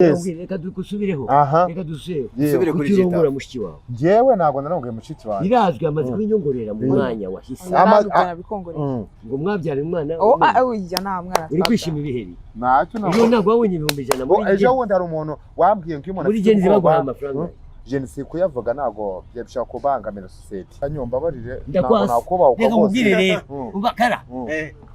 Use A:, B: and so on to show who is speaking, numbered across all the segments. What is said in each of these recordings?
A: Yes.
B: Reka dusubireho.
A: Aha.
B: Reka dusubireho.
A: Yewe.
C: Subire kuri
B: Kuki urongora
C: Gitafu.
B: mushiki wawe?
A: Njyewe ntabwo narongoye mushiki wanjye.
B: Birazwi, amaze kubinyongorera mu mwanya wahise.
D: Nabikongorera.
B: Ngo mwabyara umwana
D: Oh,
B: umwe.
D: ah, oya, nta mwana.
B: Uri kwishima ibiheri.
A: Ntacyo.
B: Ejo
A: Ntabwo.
B: ntabwo wabonye 100,000 muri
A: Ejo bundi hari umuntu wambwiye ngo iyo umuntu
B: muri
A: afite
B: Gen Z
A: ubwoba,
B: baguhaye amafaranga.
A: Gen Z kuyavuga ntabwo bishobora kubangamira sosiyete. Kanyumba barire, ntabwo
B: Ndakwasa.
A: nakubaha uko
B: Reka nkubwire rero. Umva kara.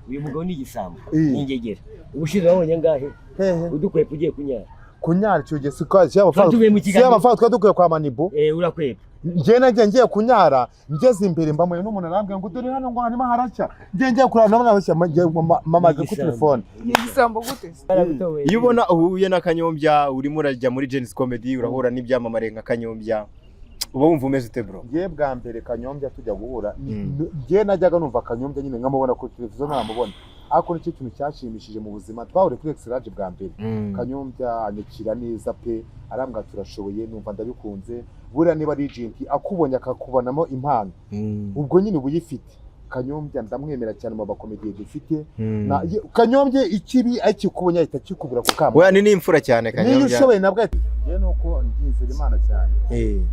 B: Uyu mugabo ni igisambo. Ni ingegera. Ubushize wabonye angahe?
A: Hehe?
B: Udukwepa ugiye kunyara.
A: Kunyara icyo gihe si kwa si y'amafaranga.
B: Twari tuvuye mu
A: Si
B: kiganiro.
A: y'amafaranga, twari dukwiye kwa Manibu.
B: Eh, urakwepa.
A: Njye nagiye ngiye kunyara, ngeze imbere mbamuye n'umuntu arambwira ngo dore hano ngo harimo haracya. Ngiye ngiye kurara nabona haracya, mamaga kuri
B: Igisambo.
A: telefone.
D: Ni igisambo gute se?
B: Barabitoye.
C: Iyo ubona uhuye na Kanyombya, urimo urajya muri Gen-Z Comedy, urahura n'ibyamamare nka Kanyombya, uba wumva umeze ute, bro?
A: Ngiye bwa mbere Kanyombya tujya guhura, ngiye najyaga numva Kanyombya nyine nkamubona kuri televiziyo, ntamubona, ariko nicyo kintu cyashimishije mu buzima. Twahuriye kuri Exerage bwa mbere, Kanyombya anyakira neza pe, arambwira turashoboye, numva ndabikunze. Buriya niba ari agent akubonye akakubonamo impano, ubwo nyine uba uyifite. Kanyombya ndamwemera cyane mu bakomediye dufite. Kanyombya ikibi akikubonye ahita akikubura ku kamba.
C: Oya, ni n'imfura cyane
A: Niyo
C: Kanyombya.
A: ushoboye nabwo ahita. Njyewe nuko ndizera Imana cyane.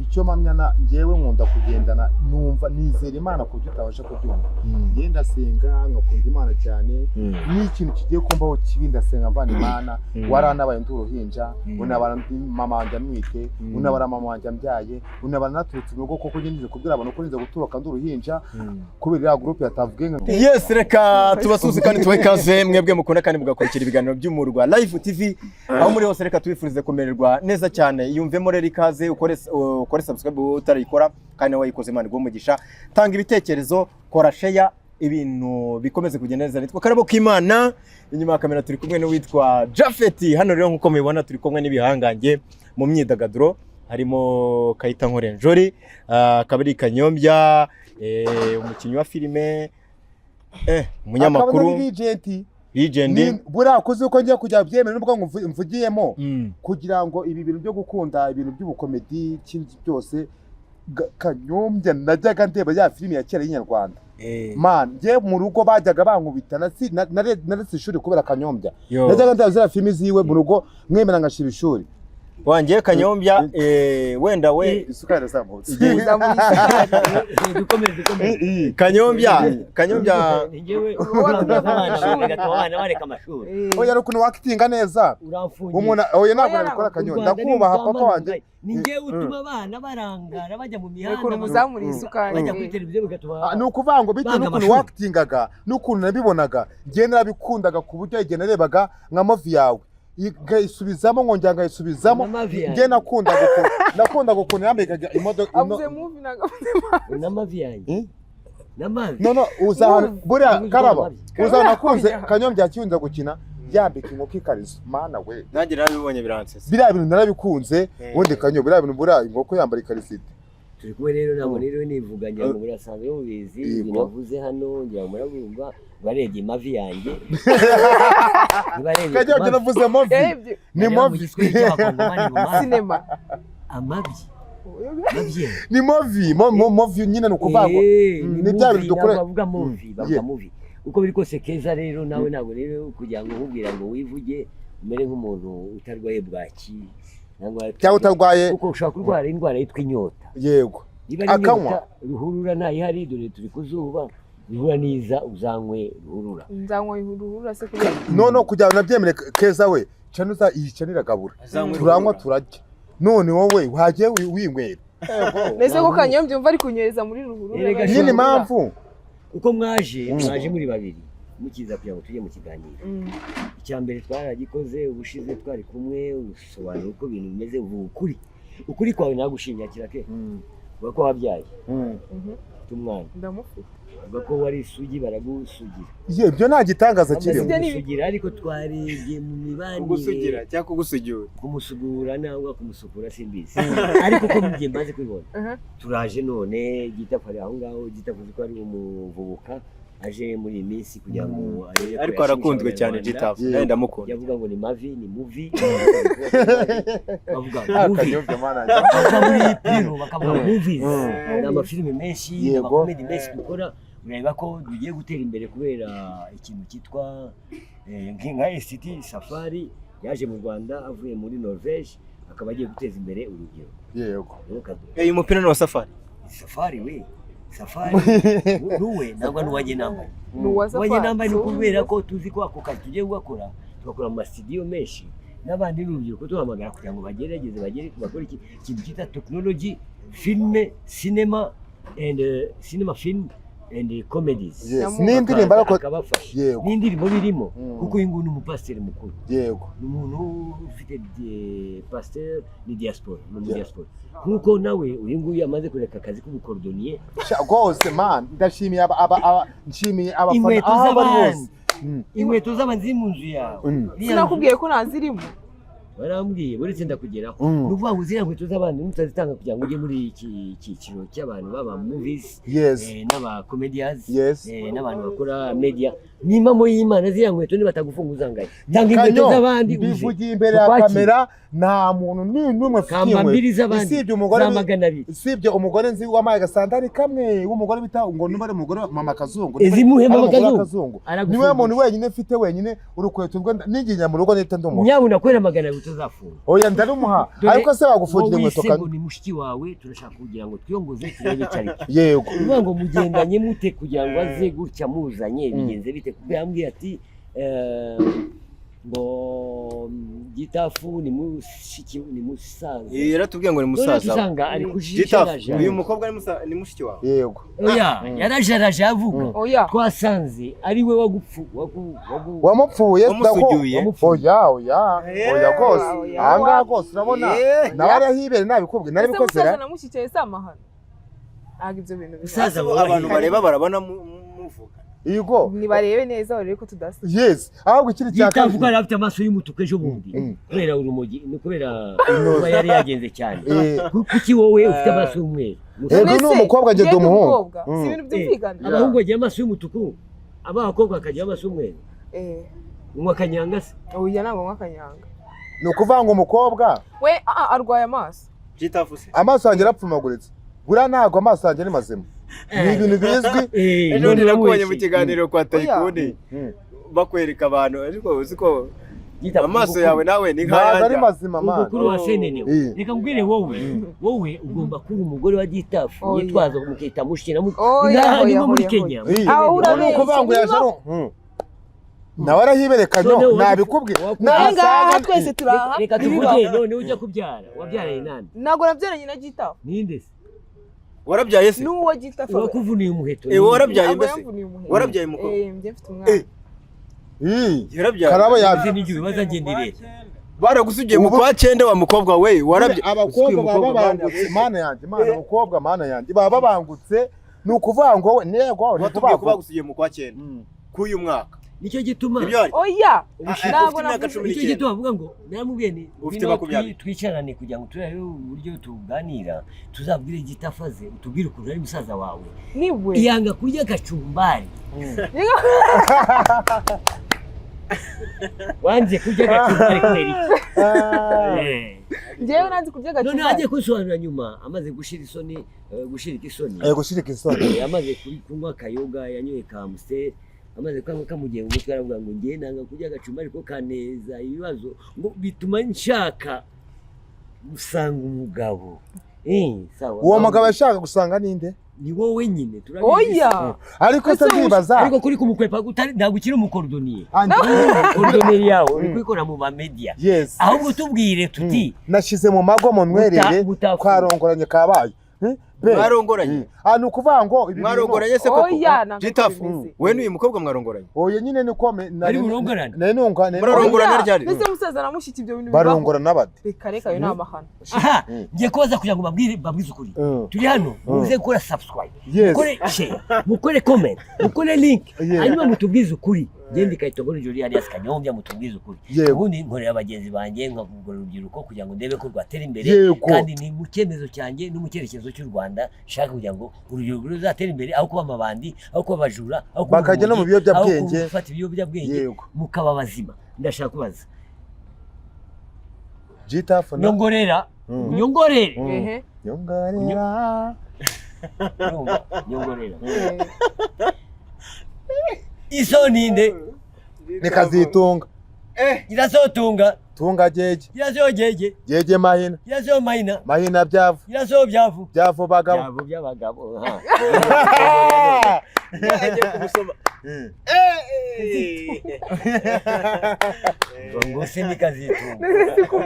A: Icyo mpamya na njyewe nkunda kugendana, numva nizera Imana ku buryo utabasha kubyumva. Njyewe ndasenga, nkakunda Imana cyane. N'ikintu kigiye kumbaho kibi ndasenga mvana Imana. Waranabaye ndi uruhinja, unabara mama wanjye amwite, unabara mama wanjye ambyaye, unabara naturutse mu rugo, kuko njye kubwira abantu ko nize gutoroka ndi uruhinja kubera iriya groupe yatavuge nka
C: Yes, reka tubasuhuze kandi tubahe ikaze mwebwe mukunda kandi mugakurikira ibiganiro by'Umurwa Live TV aho muri hose. Reka tubifurize kumererwa neza cyane. Yumvemo rero ikaze, ukore subscribe wowe utarayikora, kandi nawe wayikoze Imana iguhe umugisha. Tanga ibitekerezo, kora share, ibintu bikomeze kugenda neza. Nitwa Karabo K'Imana, inyuma ya kamera turi kumwe n'uwitwa Jafeti. Hano rero nk'uko mubibona turi kumwe n'ibihangange mu myidagaduro, harimo Kayita Nkorenjori, akaba ari Kanyombya, umukinnyi wa filime, umunyamakuru.
A: Akaba ari legend.
C: Legend.
A: Buriya kuzi uko ngiye kujya byemera nubwo mvugiyemo kugira ngo ibi bintu byo gukunda ibintu by'ubukomedi ikindi byose, Kanyombya najyaga ndeba ya filime ya kera y'inyarwanda. Man, njye mu rugo bajyaga bankubita, naretse ishuri kubera Kanyombya.
C: Yo.
A: Najyaga ndeba ziriya filimi ziwe mu rugo, mwemera ngashira ishuri.
C: Wanjye Kanyombya, wenda we
A: Isukari irazamutse.
D: Uzamuye isukari.
B: Dukomeze, dukomeze.
C: Kanyombya, Kanyombya.
B: Ni njyewe urangaza abana, bigatuma abana bareka amashuri.
A: Oya, ari ukuntu wakitinga neza.
B: Uramfungiye.
A: Umuntu oya, ntabwo
D: Oya,
A: nabikora.
D: ntabwo.
A: Kanyombya,
B: U Rwanda
A: ndakubaha
B: ni
A: papa wanjye.
B: Ni njyewe utuma abana barangara bajya mu mihanda,
D: Ukuntu muzamuriye isukari.
B: bajya kuri televiziyo bigatuma
A: Ah, ni ukuvuga ngo bitewe
B: banga
A: n'ukuntu
B: amashuri.
A: wakitingaga n'ukuntu nabibonaga, njye narabikundaga ku buryo igihe narebaga nka movie yawe nkayisubizamo, nkongera nkayisubizamo.
B: N'amavi yanjye.
A: Njye nakundaga ukuntu yambikaga imodoka.
D: Avuze movie, ntabwo avuze.
B: N'amavi yanjye.
A: Eh?
B: N'amavi.
A: No, uza ahantu buriya
B: Movie.
A: karaba
B: Amavi.
A: uza ahantu nakunze Kanyombya akiyunza gukina yambika inkoko ikariso, mana we.
C: Nanjye narabibonye biransetsa.
A: Biriya bintu narabikunze. Ubundi Kanyombya, biriya bintu, buriya inkoko yambara ikariso ite?
B: Turi kumwe rero, ntabwo rero nivuga, ngira ngo murasanzwe mubizi.
A: Yego.
B: Ibyo navuze hano ngira ngo murabumva. Barebye amavi yanjye, ntibarebye ku
A: Kanyombya,
B: mavi.
A: navuze movie.
D: Yarebye
A: Ni
B: Wagira ngo mu
A: movie.
B: Giswahili cy'Abakongomani ngo mavi.
D: Sinema.
B: Amavi, amavi.
A: Ni movie, movie nyine, ni ukuvuga ngo
B: Eh,
A: ni bya bintu
B: movie,
A: dukora.
B: ntabwo bavuga movie, bavuga movie. Uko biri kose keza rero nawe, ntabwo rero kugira ngo nkubwira ngo wivuge umere nk'umuntu utarwaye bwaki cyangwa
A: cyangwa utarwaye.
B: Kuko ushobora kurwara indwara yitwa inyota.
A: Yego.
B: Niba ari
A: Akanywa.
B: inyota, ruhurura ntayihari, dore turi ku zuba, ruhurura niza uzanywe ruhurura.
D: Nzanywa ruhurura se kubera?
A: None kugira ngo nabyemere, keza we canuza iyi cana iragabura, turanywa turarya, none wowe wagiye winywera.
D: Mbese ko Kanyombya umva ari kunyereza muri ruhurura?
B: Erega
A: Nyine impamvu
B: uko mwaje, mwaje muri babiri mukiza kugira ngo tujye mu kiganiro. Icya mbere twaragikoze ubushize twari kumwe, usobanura uko ibintu bimeze, uvuga ukuri. Ukuri kwawe nagushimye ke uvuga ko wabyaye, ufite umwana.
D: Ndamufite.
B: Uvuga ko wari isugi, baragusugira.
A: Ye, ibyo nta gitangaza
B: Bamaze
A: kirimo.
D: Ibyo ni-
B: kugusugira, ariko twarebye mu mibanire.
C: Kugusugira cyangwa kugusugira?
B: Kumusugura nangwa kumusukura simbizi, ariko uko mugiye maze kubibona, turaje none Gitafu ari aho ngaho. Gitafu uzi ko ari umuvubuka aje muri iyi minsi kugira ngo arebe ko
C: Ariko
B: yashimisha
C: arakunzwe cyane.
B: Abanyarwanda.
C: Gitafu.
A: Yego.
C: Nawe ndamukunda.
B: Yavuga ngo ni mavi, ni movie, bavuga
A: Ah,
B: movie.
A: Kanyombya, mana.
B: Bava muri piro bakavuga movies. Ni amafilime menshi, ni amakomedi menshi dukora. Urareba ko tugiye gutera imbere kubera ikintu cyitwa nka STT Safari. Yaje mu Rwanda avuye muri Norvège, akaba agiye guteza imbere urubyiruko.
A: Yego.
B: Rero Kadogo,
C: Uyu mupira ni uwa Safari.
B: Safari we, Safari nuwe ntabwo n'uwanjye nambaye.
D: Ni uwa
B: Uwanjye
D: Safari.
B: nambaye ni ukubera ko tuzi ko ako kazi tugiye kugakora, tugakora mu masitidiyo menshi n'abandi n'urubyiruko tuhamagara kugira ngo bagerageze bagere bakore ikintu cyita technology, film, cinema and cinema, film and comedies.
A: Yes.
D: Yamu-
A: N'indirimbo ariko
B: akabafasha
A: Yego.
B: n'indirimbo birimo, kuko uyu nguyu ni umupasiteri mukuru,
A: Yego.
B: ni umuntu ufite pasiteri, ni diaspora, ni umudiaspora nk'uko nawe uyu nguyu amaze kureka akazi k'ubukorodoniye.
A: Sha, rwose man, ndashimiye aba nshimiye abafana
B: Inkweto
A: aho bari
B: z'abandi.
A: hose.
B: Inkweto z'abandi ziri mu nzu yawe. Iriya
D: Sinakubwiye ko ntazirimo?
B: Barambwiye, uretse ndakugeraho.
A: Mm.
B: Ni ukuvuga ngo ziriya nkweto z'abandi nutazitanga kugira ngo ujye muri iki cyiciro cy'abantu baba movies n'aba comedians n'abantu bakora media, n'impamo y'Imana, ziriya nkweto nibatagufunga uzangaye. Tanga inkweto
A: Kanyo,
B: z'abandi uje
A: mbivugiye imbere ya
B: Tukwakire.
A: kamera, nta muntu ni n'umwe mfitiye
B: Kamba mbiri
A: inkweto
B: z'abandi
A: usibye umugore
B: za 200.
A: Usibye umugore nzi wampaye agasandari kamwe, w'umugore bita ngo niba ari umugore wa mama Kazungu, niba
B: Ezimuhe
A: ari
B: mama
A: umugore wa
B: Kazungu.
A: Kazungu, niwe
B: Aragufungisha.
A: muntu wenyine mfite wenyine urukweto rwe ninjinya mu rugo nita ndumuha.
B: Nyabuna kubera 200 utazafunga.
A: Oya, ndarumuha.
B: Dore
A: Ariko se bagufungira
B: wowe
A: inkweto
B: wise
A: Kanyo?
B: ngo ni mushiki wawe, turashaka kugira ngo twiyongoze turebe icyo ari cyo.
A: Yego.
B: Kuvuga ngo mugendanye mute kugira ngo aze gutya muzanye, bigenze bite? Kuko yambwiye ati ngo Gitafu ni mushiki, ni musaza.
C: Yaratubwiye ngo ni
B: None
C: musaza we.
B: tusanga ari
C: Gitafu,
B: kujijaraja.
C: uyu mukobwa ni mushiki wawe?
A: Yego.
B: Oya, yarajaraje avuga.
D: Oya.
B: Twasanze ari we wagupfu wagu wagu
A: Wamupfuye.
C: Wamusugiye.
A: Oya, oya, oya rwose.
D: Oya.
A: Aha ngaha rwose urabona nawe arahibere, nabikubwiye.
D: Ese
A: Narabikoze
D: musaza
A: ra.
D: na mushiki si amahano? Ntabwo ibyo bintu bibaho.
B: Musaza wawe
C: Abantu bareba barabona muvuga.
A: Yego.
D: Nibarebe neza barebe ko tudasa.
A: Yes, ahubwo ikindi cya
B: Gitafu
A: kabiri
B: yari afite amaso y'umutuku ejo bundi kubera urumogi, ni kubera kuba yari yagenze cyane. Kuki wowe ufite amaso y'umweru?
A: Yego,
D: Mbese,
A: ni umukobwa, njye ndi
D: njye ndi
A: umuhungu.
D: umukobwa. Si ibintu byumvikana.
B: Abahungu bagira amaso y'umutuku, abakobwa bakagira amaso y'umweru. Unywa akanyanga se?
D: Oya, ntabwo nywa akanyanga.
A: Ni ukuvuga ngo umukobwa
D: We arwaye amaso.
C: Gitafu se?
A: Amaso yanjye arapfumaguritse buriya, ntabwo amaso yanjye ni mazima, ni ibintu bizwi.
C: Ejo bundi nakubonye mu kiganiro kwa Tayikuni
A: Mm.
C: bakwereka abantu, ariko uzi ko
B: Gitafu,
C: amaso yawe nawe ni
A: Ntabwo ari
C: nk'ayanjye.
A: mazima man.
B: Umukuru wa senene,
A: Eh.
B: reka nkubwire, wowe ugomba kuba umugore wa Gitafu,
D: Oya.
B: yitwaza mukita mushiki na
D: Oya,
B: ngaha
D: oya,
B: ni nko muri
D: oya,
B: Kenya.
A: Eh.
D: Aho
A: Ni
D: urabeshya,
A: ukuvuga ngo yaje
D: niba-
A: nawe arahibereka
B: Noneho
A: nyo nabikubwiye.
D: Aha ngaha twese turi aha.
B: Reka
D: ntibibaho.
B: tuvuge, none ujya kubyara wabyaranye nande?
D: Ntabwo nabyaranye na Gitafu.
B: Ninde se?
C: Warabyaye se?
D: N'uwo Gitafu.
B: Uwakuvuniye umuheto?
C: Warabyaye
D: Ntabwo
C: mbese?
D: yamvuniye umuheto.
C: Warabyaye umukobwa?
D: Njye mfite umwana.
C: Yarabyaye.
A: Karabo
B: Ese
A: yabyaye.
B: n'ibyo bibaza ngende leta.
C: Baragusugiye mu
A: Ubu-
C: kwa cyenda, wa mukobwa we, warabye.
A: Abakobwa baba babangutse, mana yanjye, mana, abakobwa, mana yanjye, baba babangutse. Ni ukuvuga ngo we ntego ni
C: Watubwiye ko
A: ukuvuga ngo
C: bagusugiye mu kwa cyenda k'uyu mwaka.
B: Nicyo gituma
C: Ibyo ari
D: Oya.
C: Ntabwo
D: Ntabwo
C: ufite imyaka
D: navuze.
C: cumi
B: nicyo
C: n'icyenda.
B: gituma avuga ngo naramubwiye nti
C: Ufite
B: ngwino
C: 20.
B: twicarane kugira ngo turebe uburyo tuganira, tuzabwire Gitafu aze utubwire ukuntu ari musaza wawe.
D: Niwe.
B: Yanga kurya agacumbari, wanze kurya agacumbari kubera iki?
D: Njyewe nanze kurya
B: Noneho
D: agacupa.
B: agiye kunsobanurira nyuma amaze gushira isoni, gushirika isoni.
A: Gushirika isoni.
B: Amaze kunywa akayoga, yanyoye ka Amstel, amaze kunywa kamugiye mu mutwe, aravuga ngo ngiye nanga kurya agacumba ariko kaneza ibibazo, ngo bituma nshaka gusanga umugabo. Sawa.
A: Uwo mugabo yashaka gusanga ninde?
B: Ni wowe nyine, turabizi.
D: Oya.
A: Ariko se
D: Ese
A: ndibaza
B: Ariko kuri kumukwepa utari, ntabwo ukiri umukorodoniye.
A: Andi-
B: Korodoniye yawe uri kubikora mu ba media.
A: Yes.
B: Ahubwo tubwire tuti
A: Nashize mu mago mu mwerere. Twarongoranye kabaye. Be.
C: Mwarongoranye?
A: Ah, ni ukuvuga ngo ibi bintu-
C: Mwarongoranye se koko?
D: Oya, ntabwo
C: Gitafu,
D: bimeze.
C: we n'uyu mukobwa mwarongoranye?
A: Oya nyine, niko
B: Bari burongorane?
A: nari nunga
C: Murarongorana
D: Oya,
C: ryari?
D: Mbese musaza na mushiki ibyo bintu bibaho?
A: Barongorana bate?
D: Reka reka, ayo ni amahano.
B: Aha ngiye kubaza kugira ngo babwize ukuri. Turi hano, muze gukora subscribe, mukore share, mukore comment, mukore link, hanyuma mutubwize ukuri. Ngende Kayitongoro Jolly alias Kanyombya, mutubwize ukuri. Ubundi nkorera bagenzi banjye, nkagura urubyiruko kugira ngo ndebe ko rwatera imbere. Kandi ni mu cyemezo cyanjye no mu cyerekezo cy'u Rwanda nshaka kugira ngo urubyiruko ruzatere imbere, aho kuba amabandi, aho kuba abajura, aho kuba
A: Bakajya no mu
B: urumogi, aho
A: biyobyabwenge.
B: gufata ibiyobyabwenge, mukaba bazima. Ndashaka kubaza
A: Gitafu na
B: nyongorera, nyongorere.
D: Ehe.
A: Nyongorera.
B: Urumva? Nyongorera. Iso ninde?
A: Ni Kazitunga.
B: Nyiraso Tunga.
A: Tunga Gege.
B: Nyiraso Gege.
A: Gege Mahina.
B: Nyiraso Mahina.
A: Mahina Byavu.
B: Nyiraso Byavu.
A: Byavu bagabo.
B: Byavu by'abagabo.
E: Agiye kumusoma.
B: Ngo se ni Kazitunga.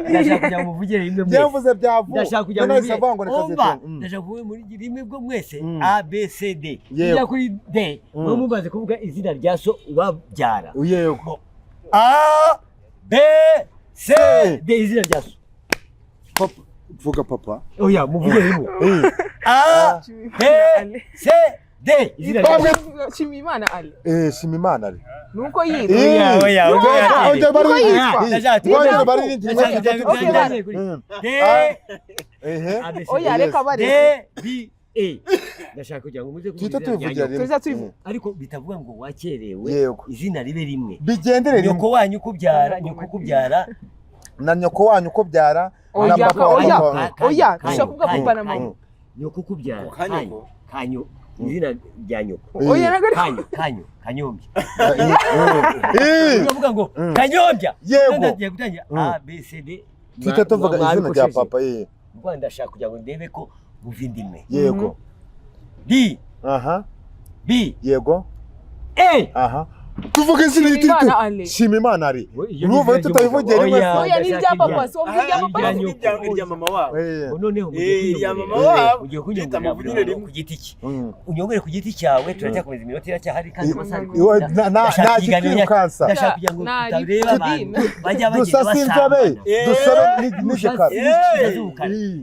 B: Ndashaka kugira ngo muvugire rimwe mwese.
A: Byavuze Byavu.
B: Ndashaka kugira ngo
A: None avuga ngo ni
B: Umva,
A: Kazitunga.
B: ndashaka kuvuga muri rimwe bwo mwese A B C D.
A: Yego.
B: Ujya kuri D, mwe mumaze kuvuga izina rya so ubabyara.
A: Yego.
B: A B C D, izina rya so.
A: Papa, vuga papa.
B: Oya, muvuge rimwe. A B C D, izina rya so.
D: Nshimiyimana Ali.
A: Shimimana ari.
D: Nuko yitwa.
B: Oya, oya, oya.
A: Ongera bari
D: Uko yitwa.
A: Ongera bari
B: Ndashaka kugira ngo D
A: Ehe.
B: A B C
D: Oya,
B: D.
D: reka bare.
B: D B E. Ndashaka kugira ngo muze kuvuga
A: Tuhita
B: izina rya
A: tubivugira
B: nyoko.
A: rimwe.
D: Tuza tubivuga.
B: Ariko bitavuga ngo wakerewe.
A: Yego.
B: Izina ribe rimwe.
A: Bigendere rimwe.
B: Nyoko wanyu kubyara, nyoko kubyara.
A: Na nyoko wanyu uko byara.
D: Oya,
A: na papa
D: oya.
A: wanyu.
D: Oya, dushaka kuvuga papa na mama.
B: Nyoko kubyara.
E: Kanyoko.
B: Kanyo. Izina rya nyoko.
D: Oya, ntabwo ari.
B: Kanyo, kanyo, kanyombya.
A: Eh.
B: Uravuga ngo kanyombya.
A: Yego.
B: Ndagiye gutangira A B C D.
A: Tuhita tuvuga izina rya papa.
B: Rwanda ndashaka kugira ngo ndebe ko buva indimwe.
A: Yego.
B: D
A: Aha.
B: B
A: Yego.
B: E.
A: Aha. Tuvuga izina
D: Shimimana Ali.
A: Shimimana ari. Urumva tutabivugiye rimwe.
D: Oya, ni irya papa. Si wowe irya papa.
B: Irya nyoko.
E: Irya mama wabo.
B: Noneho
E: Irya mama wabo.
B: ugiye kunyongorera ku giti cye. Unyongore ku giti cyawe, turacyakomeza iminota iracyahari kandi amasaha ari kugenda.
A: Nta kikwirukansa.
B: Ndashaka kugira ngo tutareba abantu bajya bagenda
A: Dusase inzobe.
B: basambana.
A: Dusabe n'igikara.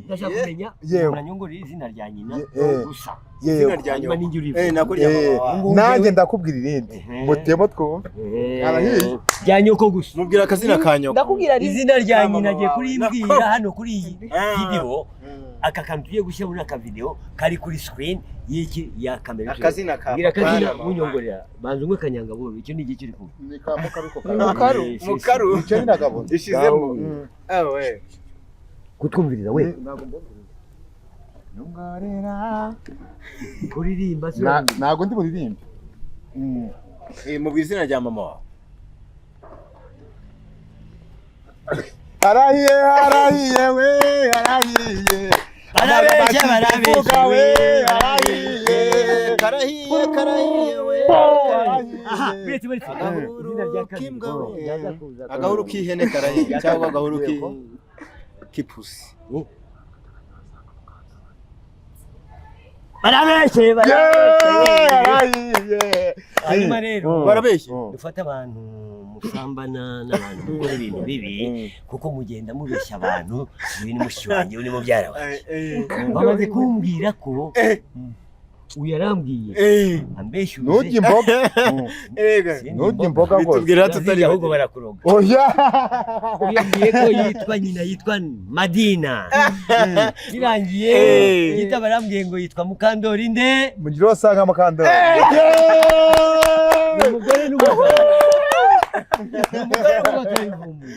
B: Ndashaka kumenya
A: Yego.
B: umuntu anyongorera izina rya nyina gusa.
A: Yego.
E: Izina rya
B: Hanyuma
E: nyoko.
B: ninjye urivuga.
E: Nako rya mama wabo.
A: Nanjye ndakubwira irindi. Mutemo twumve. Arahiye.
B: Rya nyoko gusa.
E: Mubwira akazina ka nyoko.
D: Ndakubwira rimwe.
B: Izina rya
E: Mama
B: nyina agiye
E: wawe.
B: kurimbwira hano kuri iyi video. Aka kantu tugiye gushyira muri aka video kari kuri screen y'iki ya kamera.
E: Akazina ka
B: Mbwira akazina
E: papa na mama.
B: munyongorera. Banza unywe kanyanga buhoro. Icyo ni igihe kiri kuba.
A: Ni ka mukaru ko
D: Ni mukaru.
E: Mukaru.
A: Icyo ni nagabo.
E: Ishizemo. Awe.
B: Kutwumviriza we.
A: Nyongorera.
B: Kuririmba se.
A: Ntago ndi buririmbe.
E: Mubwira izina rya mama wawe.
A: Arahiye, arahiye we, arahiye.
B: Barabeshya, barabeshya
A: we,
B: we,
A: arahiye.
E: Karahiye, karahiye we.
B: Aha, biretse biretse. Izina rya kabiri.
E: K'imbwa we.
B: Ryaza kuza.
E: Agahuru k'ihene karahiye cyangwa agahuru k'ipusi.
B: Barabeshye, barabeshye.
A: Arahiye.
B: Hanyuma rero
E: Barabeshye.
B: dufate abantu musambana n'abantu mukora ibintu bibi kuko mugenda mubeshya abantu. Uyu ni mushiki wanjye, uyu ni mubyara wanjye. Bamaze kumbwira ko uyu yarambwiye ambeshya.
A: Nturye imboga. Nturye imboga rwose.
E: Bitubwira tutari
B: ahubwo barakuroga.
A: Oya.
B: Uyambwiye ko yitwa nyina yitwa Madina. Birangiye yita barambwiye ngo yitwa Mukandori nde?
A: Mugire wasanga Mukandori.
B: Ni umugore n'umugabo. Ni umugore n'umugabo turabivumbuye.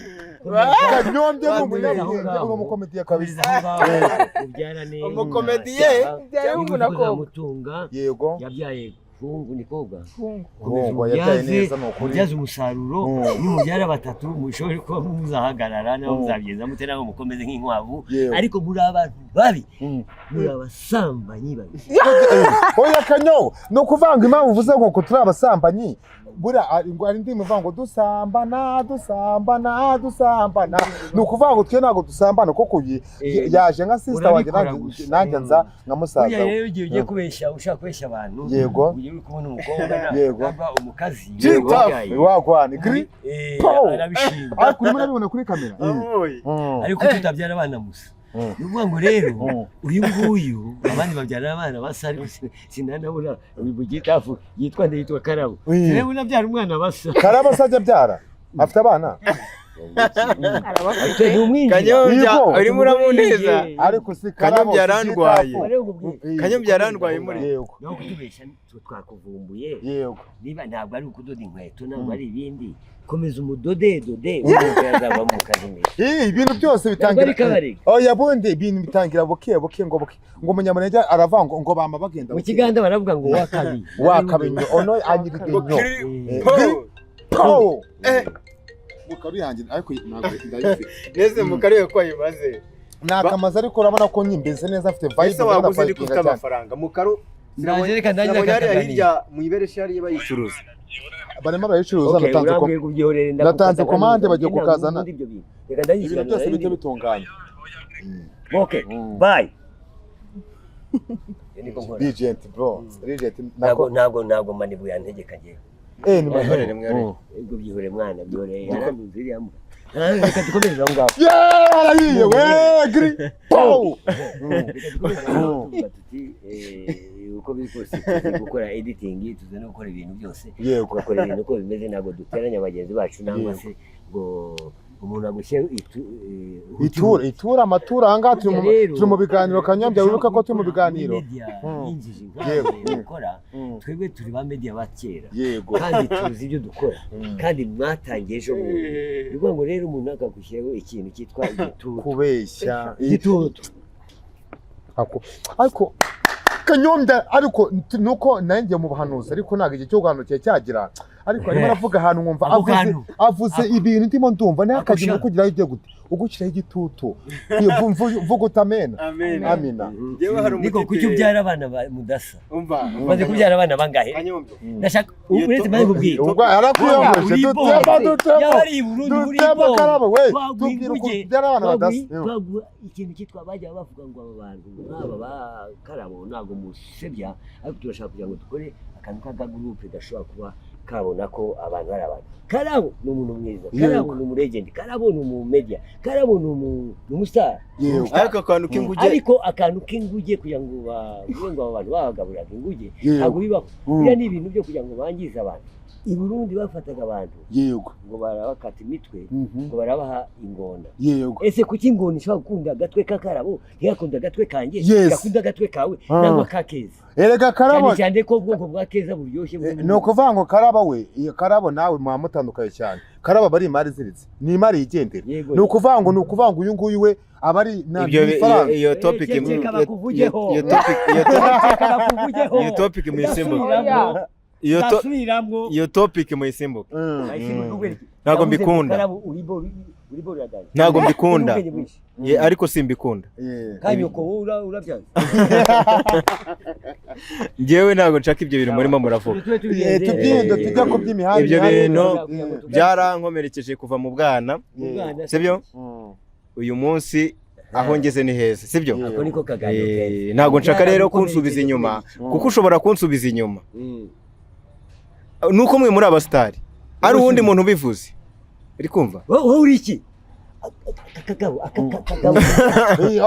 A: Kanyombye ni umunyabwenge, ni umukomediye kabisa.
B: Ubyarane.
E: Umukomediye.
D: Byari umuntu
B: Mutunga.
A: Yego.
B: Yabyaye Hungu ni koga.
D: Hungu.
A: Hungu yabyaye neza ni ukuri.
B: Mubyaze umusaruro, nimubyara batatu mushobore kuba muzahagarara naho muzabigeza mute naho mukomeze nk'inkwavu, ariko muri abantu babi, muri abasambanyi babi.
A: Oya Kanyo, ni ukuvanga impamvu uvuze ngo turi abasambanyi. Buriya ari indirimbo ivuga ngo dusambana, dusambana, dusambana. Ni ukuvuga ngo twe ntabwo dusambana kuko yaje nka sister wanjye nanjye nza nka musaza we.
B: Buriya rero igihe ugiye kubeshya, ushaka kubeshya abantu,
A: Yego.
B: ugiye uri kubona umukobwa cyangwa umukazi,
A: Wagwana gri po.
B: Arabishima.
A: Ariko urimo urabibona kuri kamera.
B: Ariko tutabyara abana gusa. Ni ukuvuga ngo rero uyu nguyu abandi babyara abana basa, ariko sinanabona mu gitafu yitwa nde, yitwa Karabo. Sinabona abyara umwana basa.
A: Karabo se ajya abyara? Afite abana?
B: Ni umwinjira.
E: Kanyombya urimo uramuneza.
A: Ariko si Karabo.
E: Kanyombya arandwaye. Kanyombya arandwaye muri.
A: Yego.
B: Naho kutubeshya twakuvumbuye.
A: Yego.
B: Niba ntabwo ari ukudoda inkweto, ntabwo ari ibindi. Komeza umudode dode azava mu kazi meza.
A: Ibintu byose bitangira. Oya bundi ibintu bitangira buke buke ngo buke. Ngo umunyamurenge aravanga ngo bama bagenda.
B: Mu Kiganda baravuga ngo wakabi.
A: Wakabi ono anyiride nyo. Po. Mukaru yanjye ariko ntabwo ndayifite.
C: Neze mukarebe ko ayimaze.
A: Ni akamazi, ariko urabona ko nyimbeze neza, afite vibe.
C: Ese waguze
A: ndabona
C: ndi ufite
A: cyane.
C: amafaranga mukaru?
B: Ndaje, reka ndangize
C: Sinabonye hariya
B: akaganiro.
C: hirya mu ibereshi hariya bayicuruza.
A: Barimo barayicuruza.
B: Okay,
A: Natanze ko
B: urambwiye kubyihorera, ndagukata
A: natanze
B: kandi
A: komande, bagiye
B: ntabwo
A: kukazana.
B: nkunda ibyo bintu. Reka ndangize
A: Ibintu byose
B: ikiganiro.
A: bihita bitunganye.
B: Okay, bye. Niko nkora.
A: Regent bro, Regent.
B: Ntabwo
A: Nako
B: ntabwo manibu yantegeka njyewe.
A: Ni
C: Mwihorere, mwihorere.
B: Ubwo byihore mwana, byihore, yaranduze iriya mbwa. Ah, reka dukomereze aho ngaho.
A: Yeah, arahiye we gri pow.
B: Reka dukomereze aho ngaho, tuvuga tuti uko biri kose tuzi gukora editing, tuzi no gukora ibintu byose, tugakora ibintu uko bimeze, ntabwo duteranya bagenzi bacu nangwa se ngo umuntu agushyire
A: Itura itura amatura ahangaha turi mu
B: Burya rero,
A: turi mu biganiro. Kanyombya, wibuka ko turi mu biganiro.
B: Muri media yinjije
A: Yego.
B: nkawe ukora, twebwe turi ba media ba kera
A: Yego.
B: kandi tuzi ibyo dukora, kandi mwatangiye ejo bundi. Ni ukuvuga ngo rero umuntu akagushyiraho ikintu cyitwa igitutu.
A: Kubeshya.
B: Igitutu.
A: Ariko Kanyombya, ariko nuko nanjye mu buhanuzi, ariko ntabwo igihe cyo guhanura cyagira, ariko arimo aravuga ahantu nkumva
B: Ako
A: avuze
B: kantu.
A: Avuze ibintu ndimo ndumva ntihakagire
B: Ako.
A: ukugiraho igiye gute ugushyiraho igitutu. Vuga utamena.
C: Amen.
A: Amina.
C: Yewe, hari
B: Niko
C: umutipe.
B: kuki ubyara abana mudasa?
C: Umva.
B: Umaze kubyara abana bangahe?
C: Kanyombya.
B: Ndashaka uretse maze kubwira.
A: Ubwo yarakuyogoje.
B: Uri
A: Dutema
B: bonze.
A: dutema.
B: Yaba ari i Burundi uri
A: Dutema
B: bonze.
A: karabo we.
B: Twaguha
A: Tubwira ukuntu
B: inguge.
A: ubyara abana badasa.
B: Twaguha ikintu cyitwa bajya bavuga ngo aba bantu nk'aba ba Karabo ntabwo musebya, ariko turashaka kugira ngo dukore akantu k'akagurupe gashobora kuba kabona ko abantu ari abantu. Karabo ni umuntu mwiza, Karabo ni umulegend, Karabo ni umumedia, Karabo ni umustar.
C: Ariko akantu k'inguge.
B: Ariko akantu k'inguge, kugira ngo bavuge ngo aba bantu babagaburiraga inguge, ntabwo bibaho. Biriya ni ibintu byo kugira ngo bangize abantu. I Burundi bafataga abantu ngo barabakata imitwe, ngo barabaha ingona. Ese kuki ingona ishobora gukunda agatwe k'akarabo, ntigakunda agatwe kanjye, gakunda agatwe kawe nangwa ka Keza?
A: Erega Karabo
B: Cyane cyane ko ubwoko bwa Keza buryoshye.
A: Ni ukuvuga ngo Karabo we, iyo Karabo nawe muba mutandukanye cyane. Karabo aba ari imari iziritse, ni imari yigendera. Ni ukuvuga ngo uyu nguyu we aba ari
C: Ibyo
A: ni ifaranga.
C: iyo topic
B: Ceceka bakuvugeho.
C: iyo topic iyo topic
B: Ceceka bakuvugeho.
C: Iyo topic muyisimbuke.
D: Oya.
B: Ndasubiramwo.
C: Iyo topic muyisimbuke. Ntabwo
B: Yavuze ngo
C: mbikunda.
B: Karabo uri bo uradanje.
C: Ntabwo mbikunda.
B: Ubwenge bwinshi.
C: Ye, ariko simbikunda.
B: Kanyoko wowe urabyanze.
C: Njyewe ntabwo nshaka ibyo bintu murimo muravuga.
B: Tube tubigenze.
A: Tubyinde tujya ku by'imihanda.
C: Ibyo bintu
A: Eh,
C: byarankomerekeje kuva mu bwana.
B: Mu bwana.
C: Sibyo? Uyu munsi aho ngeze ni heza, sibyo?
B: Ako niko kaganiro keza.
C: Ntabwo nshaka rero
B: Byaragukomerekeje
C: kunsubiza inyuma,
B: kubera iki?
C: kuko ushobora kunsubiza inyuma nuko mwe muri abasitari ari uwundi muntu ubivuze, uri kumva?
B: Wowe uri iki? Aka kagabo, aka kagabo.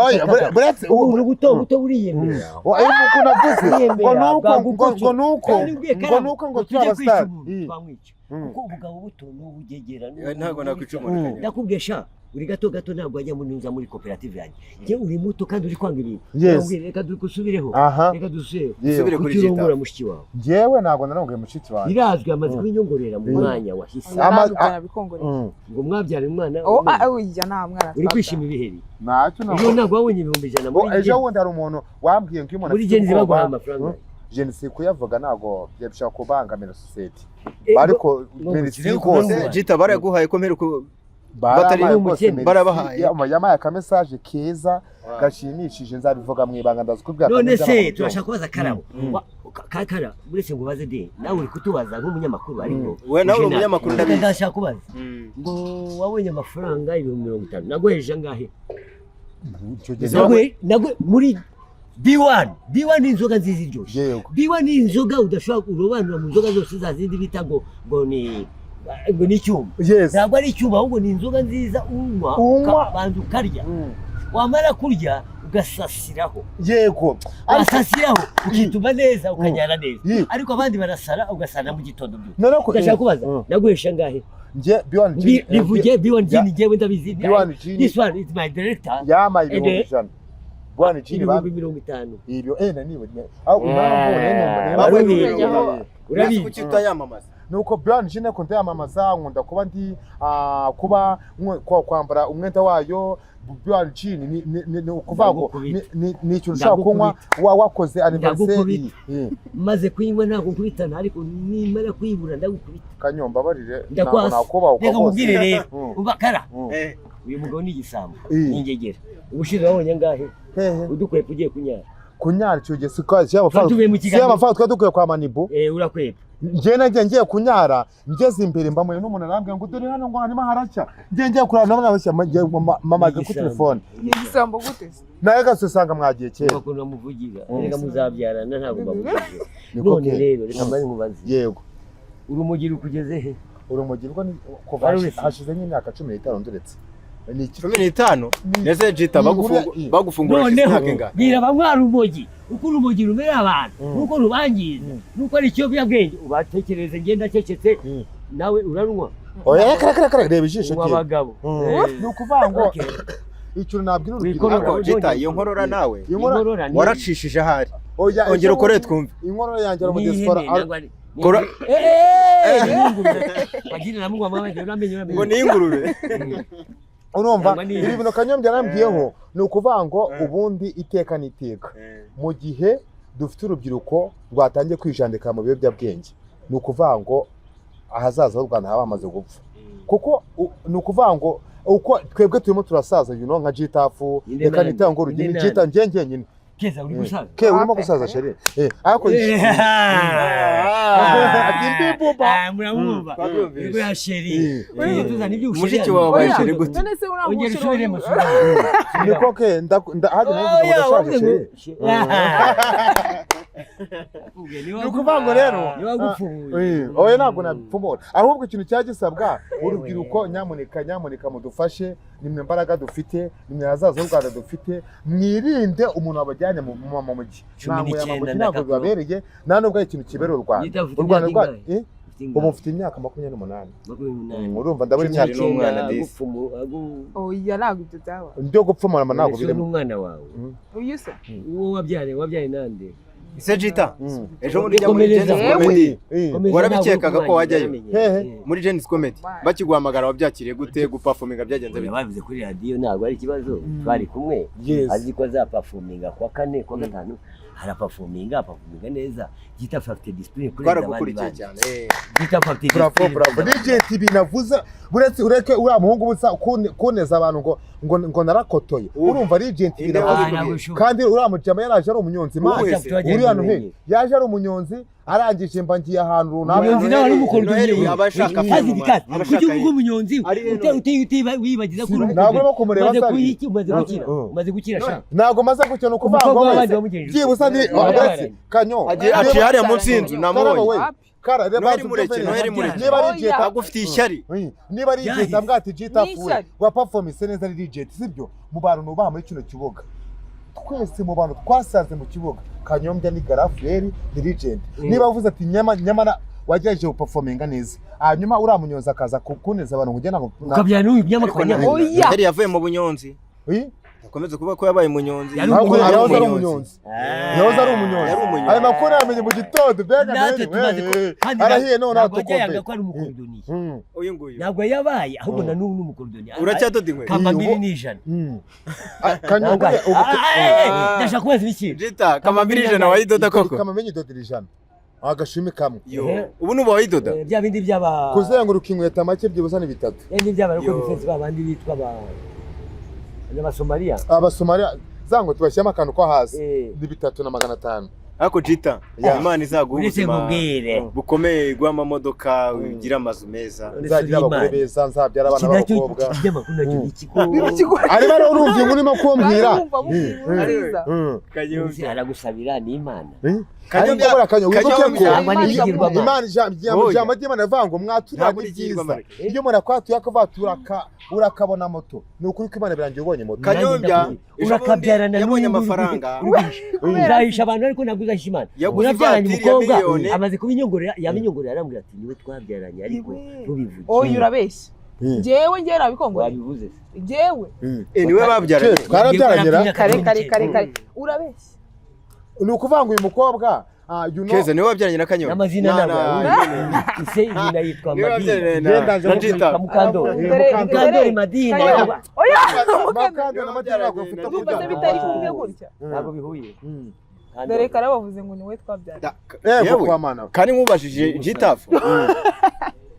A: Oya, buretse
B: Ubu buto buto buriyemera.
A: Oya, uko navuze ngo
B: Uriyemera,
A: nuko ngo
B: bwagukoco.
A: ngo nuko
B: Kandi ubwiye
A: ngo
B: Karabo,
A: nuko ngo turi
B: tujye kwica
A: abasitari.
B: umuntu, twamwica. Kuko ubugabo buto ni ubugegera.
C: Ntabwo nakwica umuntu.
B: Ndakubwiye sha, uri gato gato, ntabwo wajya muri nza muri koperative yanjye. Njye uri muto kandi uri kwanga ibintu. Ndakubwiye, reka dusubireho. Reka dusubireho.
C: Dusubire kuri
B: Kuki urongora
C: Gita.
B: mushiki wawe?
A: Njyewe ntabwo narongoye mushiki wanjye.
B: Birazwi, amaze kubinyongorera mu mwanya wahise.
D: Nabikongoreye.
B: Ngo mwabyara umwana
D: Oh,
B: umwe.
D: ah, oya, nta mwana.
B: Uri kwishima ibiheri.
A: Ntacyo.
B: Ejo ntabwo wabonye 100,000
A: Ngo
B: muri
A: ejo bundi hari umuntu wambwiye ngo iyo umuntu
B: muri
A: afite
B: Gen Z baguhaye
A: ubwoba
B: amafaranga.
A: Gen Z kuyavuga ntabwo byabishobora kubangamira sosiyete,
B: Eh,
A: ariko
B: ngo
A: merci
B: ngo
A: rwose.
B: ngo
C: Gita baraguhaye ko mperuka
A: Barabahaye
B: Batari
A: rwose,
B: umukene.
A: merci.
C: Barabahaye.
A: Yampaye akamesaje keza gashimishije, nzabivuga mu ibanga, ndaza kubwira.
B: None
A: Kanyombya
B: se
A: ntabwo
B: turashaka kubaza Karabo. Kakara, uretse ngo ubaze de, nawe uri kutubaza nk'umunyamakuru, ariko
C: We nawe uri
B: uje
C: umunyamakuru, ndabizi.
B: Ndashaka kubaza ngo wabonye amafaranga 50,000, naguhereje angahe?
A: Icyo gihe
B: Naguhe muri B1. B1 ni inzoga nziza iryoshye. B1 ni inzoga udashobora kurobanura mu nzoga zose za zindi bita ngo ni icyuma. Ntabwo ari icyuma, ahubwo ni inzoga nziza unywa,
A: Unywa.
B: ukabanza ukarya, wamara kurya ugasasiraho.
A: Ariko
B: Wasasiraho ukituma neza, ukanyara neza. Ariko abandi barasara, ugasara mu gitondo byose.
A: Noneho ko
B: Ndashaka kubaza, naguhesha angahe?
A: Njye B1 Gin
B: Bivuge B1 Gin, njyewe ndabizi.
A: B1 Gin
B: This one is my director.
A: yamaye 100,000 B1 Gin
B: 50,000.
A: Ibyo na niba aho impamvu
B: Wari
A: nene
B: ubizi. Urabizi.
C: Kuki utayamamaza?
A: Nuko Brian Gin ko ndayamamaza, nkunda kuba ndi kuba kwambara umwenda wayo. Brian Gin ni ukuvuga ngo ni ikintu ushobora kunywa wakoze anniversaire.
B: Ndagukubita. Maze kuyinywa ntabwo nkubitana, ariko nimara kuyibura ndagukubita.
A: Kanyomba barire.
B: Ndakwasa.
A: Nakubahuka.
B: Reka nkubwire rero.
A: Mm.
B: Umva kara. Uyu mugabo ni igisambo. Ni ingegera. Ubushize wabonye angahe?
A: Hehe.
B: Udukwepa ugiye kunyara.
A: Kunyara icyo gihe si y'amafaranga.
B: Tuvuye mu
A: Si
B: kiganiro.
A: y'amafaranga twari dukwiye kwa Manibu.
B: Urakwepa.
A: Njye nagiye ngiye kunyara, ngeze imbere mbamuye n'umuntu arambwira ngo dore hano ngo harimo haracya. Ngiye kurara nabona bashya mama kuri telefone.
D: Ni igisambo gute se?
A: Nawe gase usanga mwagiye kera.
B: Ukuntu bamuvugira. Reka muzabyarana ntabwo bamuvugira.
A: Niko
B: None
A: ke.
B: rero reka mbaze nkubaze.
A: Yego.
B: Urumogi rukugeze he?
A: Urumogi rwo ni kuva
B: Waruretse?
A: hashize nk'imyaka 15 nduretse. Ni iki?
C: 15 ndetse Jita bagufungura
B: Noneho
C: imyaka ingahe?
B: bwira bamwe urumogi uko urumogi rumera abantu, nuko rubangiza, nuko ari ikiyobyabwenge, ubatekereze. Ngenda ndacecetse. Nawe urarunywa?
A: Oya, kare kare kare, reba ijisho
B: Unywa
A: rye.
B: abagabo.
A: Ni ukuvuga ngo
B: Okay.
A: ikintu nabwira urubyiruko.
B: Wikorora.
C: Ariko Jita, iyo nkorora nawe
A: Inkorora
C: waracishije ahari.
A: Oya,
C: Ongera ukore twumve.
A: Inkorora yanjye ari mu
B: Ni
A: diaspora.
B: ihene, nangwa ni-
C: Kora-
B: Ni ingurube. Wagira namugwa mama, uramenye uramenye.
C: Ngo ni ingurube.
A: Urumva
B: Cyangwa ni
A: ibi bintu Kanyombya yarambwiyeho, ni ukuvuga ngo ubundi iteka n'iteka, mu gihe dufite urubyiruko rwatangiye kwijandika mu biyobyabwenge, ni ukuvuga ngo ahazaza h'u Rwanda haba hamaze gupfa, kuko ni ukuvuga ngo uko twebwe turimo turasaza, you know, nka Gitafu.
B: Inde
A: Reka
B: nani?
A: nitanga urugero.
B: Inde
A: Gita njye njyenyine.
B: Keza uri gusaza.
A: Ke urimo gusaza chérie, ariko Ati mbibuba.
B: Muramwumva.
C: Twabyumvise.
B: Ego ya chérie. Tuzana ibyo
C: Mushiki wawe wabaye
D: Oya,
C: chérie gute?
D: none se uriya
B: Ongera
D: musore
B: usubiremo.
A: Niko ke hajya navuze ngo ndashaje chérie. Ni ukuvuga ngo rero
B: Niwagupfuye.
A: Oya, ntabwo nabipfumura, ahubwo ikintu cya gisabwa urubyiruko, nyamuneka nyamuneka mudufashe, nimwe mbaraga dufite, nimwe hazaza h'u Rwanda dufite. Mwirinde umuntu wabajyanye mu mujyi.
B: 19
A: ntabwo
B: ndakakuro.
A: bibabereye, nta nubwo ari ikintu kibereye u Rwanda.
B: Yita ufite
A: U Rwanda
B: imyaka
A: rwa
B: ingahe?
A: Eh? Ubu mfite imyaka 28.
B: 28.
A: Urumva ndabona imyaka
C: Cumi n'umwana disi.
D: Oya, ntabwo ibyo byaba.
A: Byo gupfumura ntabwo birimo.
B: N'umwana wawe.
D: Uyu se?
B: Uwo wabyaye nande?
C: Ese Jita,
A: Mm.
C: ejo bundi ujya muri
B: Komereza.
C: Genesis
D: Yewe.
C: Comedy.
A: Eh.
C: Warabikekaga ko wajyayo?
A: Hehe.
C: Muri Genesis Comedy bakiguhamagara wabyakiriye gute? Guperforminga byagenze bite?
B: Babivuze kuri radiyo ntabwo ari ikibazo, twari kumwe.
A: Yes.
B: Azi ko azaperforminga kuwa kane, kuwa gatanu araperforminga, aperforminga neza. Gita afite discipline kurenza abandi
C: Twaragukurikiye
B: bandi.
C: cyane.
B: Gita afite
A: Bravo,
B: discipline
A: bravo.
B: kurenza abandi.
A: DJ TV navuze, uretse ureke uriya muhungu ubusa kuneza abantu ngo narakotoye. Urumva DJ TV
C: Inde
A: navuze.
C: wabikubwiye?
B: Ntabwo bishoboka.
A: Kandi uriya mujama yaraje ari umunyonzi man.
C: Uwese.
A: Uriya Noheli yaje ari umunyonzi, arangije mba ngiye ahantu runaka.
B: Umunyonzi nawe ari umukorodoniye.
C: Noheli aba ashaka
B: Kazi
C: filime,
B: ni kazi.
C: aba ashaka
B: Kuki uvuga umunyonzi
C: Ari
B: wibagiza ko uri
A: Ntabwo urimo kumureba
B: Umaze
A: Sari.
B: kuyiki, umaze gukira.
A: Mm.
B: Umaze gukira sha.
A: Ntabwo maze gukina, ukuvuga ngo
B: Umukobwa
A: wese
B: w'abandi wamugenje.
A: byibuze ni uretse Kanyo.
C: Agiye aciye hariya munsi y'inzu
A: Karaba
C: namubonye.
A: we.
D: Wapi?
A: Kara reba.
C: Noheli mureke, Noheli mureke.
A: Niba ari
D: Oya.
A: Jeta
C: Agufitiye ishyari.
A: Oui, niba ari
B: Yahise.
A: Jeta mbwa ati Jeta
D: Ni
A: fuwe
D: ishyari.
A: wa performance neza ari Jeta, sibyo? Mu bantu nubaha muri kino kibuga, twese mu bantu twasanze mu kibuga, Kanyombya ni garafureri, ni legend. Niba avuze ati nyamara wagerageje guperforminga neza, hanyuma uriya munyonzi akaza kuneza abantu ngo ugenda ngo
B: Ukabyara n'uyu binyamakuru.
C: Ariko
D: Oya.
C: Noheli yavuye mu bunyonzi.
A: Oui?
C: Akomeze kuvuga ko yabaye umunyonzi.
B: Yari
A: Ntabwo
B: umunyonzi.
A: yahoze ari umunyonzi, yahoze ari umunyonzi.
C: Yari umunyonzi.
A: Ayo makuru yamenye mu gitondo, mbega
B: Natwe
A: Noheli,
B: tumaze ko kandi
A: arahiye none
B: ntabwo
A: atukombe.
B: yajyaga ko ari umukorodoniye.
C: Uyu nguyu.
B: Ntabwo yabaye, ahubwo na n'ubu ni umukorodoniye.
C: Uracyadoda inkweto?
B: Kambambiri ni 100.
A: Kanyombya ubu
B: Ndashaka kubaza ibiki?
C: Jita, kamambiri 100 wayidoda koko?
A: Kamamenye idodera 100 agashumi kamwe.
C: Yo. Ubu nuba wayidoda?
B: Bya bindi by'aba
A: Kuzenguruka inkweto make byibuze ni 3.
B: Bya bindi by'aba
C: Yo.
B: defense ba bandi bitwa ba n'Abasomaliya.
A: Abasomaliya za nkweto bashyiramo akantu ko hasi ni 3,500.
C: Ariko Jita,
A: Yeah.
C: Imana izaguha
B: Uretse
C: ubuzima
B: nkubwire.
C: bukomeye, bw'amamodoka, ugira amazu meza.
A: Nzagira abagore beza, nzabyara
B: Iki
A: abana
B: nacyo
A: b'abakobwa.
B: ikinyamakuru nacyo ni ikigo.
A: Arimo arumva inkuru urimo kumbwira.
D: Barumva mubwira inkuru nziza.
C: Kanyombya.
B: Aragusabira ni Imana.
A: Ariko buriya Kanyo, wibuke ko
B: Cyangwa ni ikigirwamana.
A: Imana
C: Oya.
A: ijambo ry'Imana rivuga ngo mwaturira
C: Ntabwo
A: ni
C: ari
A: byiza.
C: ikigirwamana.
A: Iyo umuntu akwatuye akavuga ati urakabona moto, ni ukuri ko Imana birangiye ubonye moto.
C: Kanyombya, ejo bundi
B: Urakabyarana
C: yabonye
B: n'uyu nguyu
C: amafaranga.
B: Uzahisha abantu ariko ntabwo uzahisha Imana.
C: Yaguze
B: Urabyaranye
C: ivatiri ya
B: umukobwa
C: miliyoni.
B: amaze kubinyongorera, yabinyongorera arambwira ati niwe twabyaranye ariko
D: Iwe.
B: ntubivuge.
D: Oya, urabeshya. Njyewe nabikongoreye.
B: Wabivuze se.
D: Njyewe.
C: Niwe babyaranye.
A: Twarabyaranye ra?
D: Kare kare kare kare. Urabeshya.
A: Ni ukuvuga ngo uyu mukobwa You know,
C: Keza niwe wabyaranye na Kanyombya.
B: N'amazina
C: Na-
B: ntabwo
C: na-
B: ise nyina yitwa
C: Niwe
B: Madina.
C: wabyaranye
A: Ngenda nje
C: na
A: mubwira.
C: Jita.
B: Mukandori.
D: Dore-
B: Mukandori
D: dore-
B: Madina.
D: Kanyombya. Oya,
A: Mukandori na Madina ntabwo bafite
D: ndumva se
A: kubyara.
D: bitari kumwe gutya.
B: Ntabwo bihuye.
D: Dore karabavuze ngo ni wowe twabyaranye.
A: Yego
C: Yewe.
A: kwa mana.
C: Kandi nkubajije Jitafu.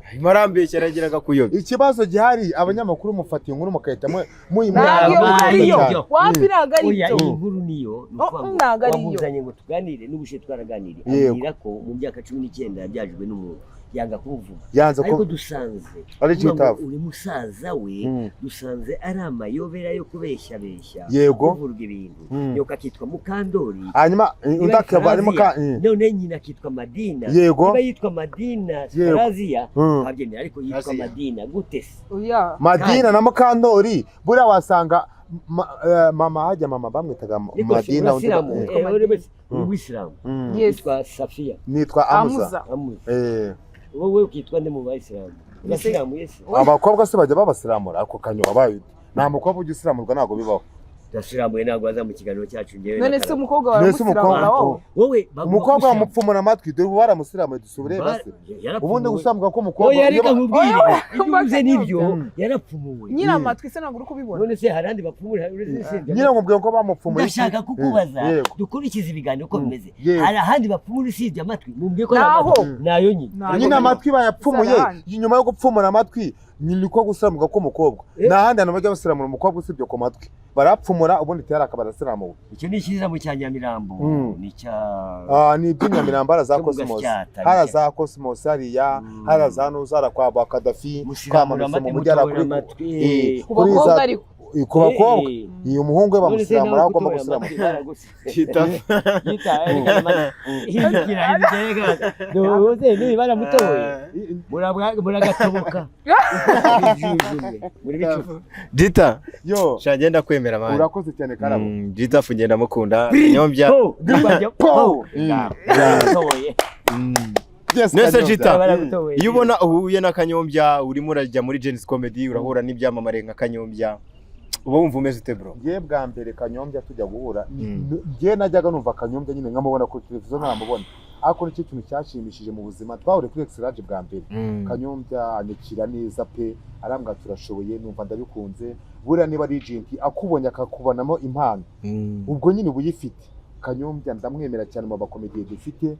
C: Arimo arambeshya arageraga kuyobya.
A: Ikibazo gihari, abanyamakuru mufata inkuru mugahita
D: Ntabwo iyo
B: Ntabwo
D: ariyo.
B: ari
D: Wapi, ntabwo ari
B: Oya,
D: byo.
B: iyi nkuru niyo ni
D: Oh,
B: ukuvuga ngo
D: ntabwo ari yo.
B: wamuzanye ngo tuganire, n'ubushize twaraganiriye,
A: Yego.
B: ambwira ko mu myaka 19 yabyajwe n'umuntu yanga kumuvuga,
A: Yanze
B: ariko
A: ko
B: dusanze
A: ari
B: kuvuga ngo
A: Jitafu.
B: uri musaza we, dusanze ari amayobera yo kubeshyabeshya,
A: Yego.
B: kuvuga ibintu. Nyoko akitwa Mukandori,
A: Hanyuma
B: niba
A: undi akaba arimo ka
B: Faraziya, none nyina akitwa Madina.
A: Yego.
B: Niba yitwa Madina
A: Yego.
B: Faraziya twabyemera, ariko yitwa
C: Faraziya.
B: Madina gute se?
D: Oya.
A: Madina na Mukandori, buriya wasanga mama hajya mama bamwitaga
B: Niko
A: Madina, undi
B: urasilamu,
D: Madina.
B: uri wese uri Umuyisilamu?
D: Yes.
B: Yitwa Safiya.
A: Nitwa Amuza.
D: Amuza.
B: Amuza. Wowe ukitwa nde mu bayisilamu? Urasilamu yese?
A: Abakobwa se bajya babasiramura? Ako kanyo wabaye ute? Nta mukobwa ujya usiramurwa, ntabwo bibaho.
B: Urasilamuye, ntabwo waza mu kiganiro cyacu njyewe na
D: None se
B: Karabo.
D: umukobwa
A: None se
D: baramusiramura
A: umukobwa-
D: wowe?
B: Wowe bagomba
A: Umukobwa
B: gusiramu.
A: bamupfumura amatwi, dore ubu baramusiramuye, dusubire base.
B: Yarapfumuwe.
A: Ubundi gusamuka k'umukobwa
B: Oya,
A: iyo
B: reka nkubwire,
D: Oya,
B: ibyo uvuze nibyo,
A: Mm.
B: yarapfumuwe.
D: Nyiri amatwi se ntabwo uri kubibona?
B: None se hari andi bapfumura uretse se?
A: Nyine nkubwiye ko bamupfumuye.
B: Ndashaka kukubaza,
A: Yego.
B: dukurikize ibiganiro uko bimeze.
A: Yego.
B: Hari ahandi bapfumura usibye amatwi? Mumbwiye ko ari
D: Naho.
B: amatwi nayo nyine.
D: Ntabwo
A: Nyine amatwi bayapfumuye,
D: Zarahandi.
A: nyuma yo gupfumura amatwi niko gusiramuka k'umukobwa. Nta handi hantu bajya basiramura umukobwa usibye ku matwi, barapfumura ubundi tayari akaba arasiramuwe.
B: Icyo ni ikizamo cya Nyamirambo, ni icya
A: Ni iby'inyamirambo, hariya za
B: Cyo mu
A: Cosmos.
B: Gasyata,
A: Hariya
B: nicyo.
A: za Cosmos, hariya hariya za Nuzara kwa ba Kadafi,
B: Musiramura
A: twamanutse mu
B: amatwi,
A: mujyi hariya
B: mutobora
A: kuri
B: amatwi.
D: Ku
A: kuri
D: bakobwa
A: za
D: ariko.
A: Ku bakobwa. Iyo umuhungu we
B: None se nawe
A: bamusiramura, aho agomba
B: kutobora
A: gusiramura.
B: amatwi baraguse-
C: Jitafu.
B: Yita, hindukira, hindukira, duhuze, niba baramutoboye muragatoboka. Muri muri bicucu.
C: Jita.
A: Yo.
C: Sha ngenda kwemera man.
A: Urakoze cyane, Karabo.
C: Jitafu ngenda mukunda. Kanyombya.
B: Po,
A: Po.
B: Baragutoboye.
A: Yes,
C: Nese
A: Kanyombya.
C: Jita.
B: Baragutoboye.
C: Iyo ubona uhuye na Kanyombya, urimo urajya muri Gen-Z Comedy, urahura n'ibyamamare nka Kanyombya, uba wumva umeze ute, bro?
A: Njye bwa mbere Kanyombya tujya guhura, njye najyaga numva Kanyombya nyine nkamubona kuri televiziyo ntamubona, ariko nicyo kintu cyashimishije mu buzima. Twahuriye kuri Exlage bwa mbere, Kanyombya anyakira neza pe, arambwira turashoboye, numva ndabikunze. Buriya niba ari agent akubonye akakubonamo impano, ubwo nyine uba uyifite. Kanyombya ndamwemera cyane mu bakomediye dufite.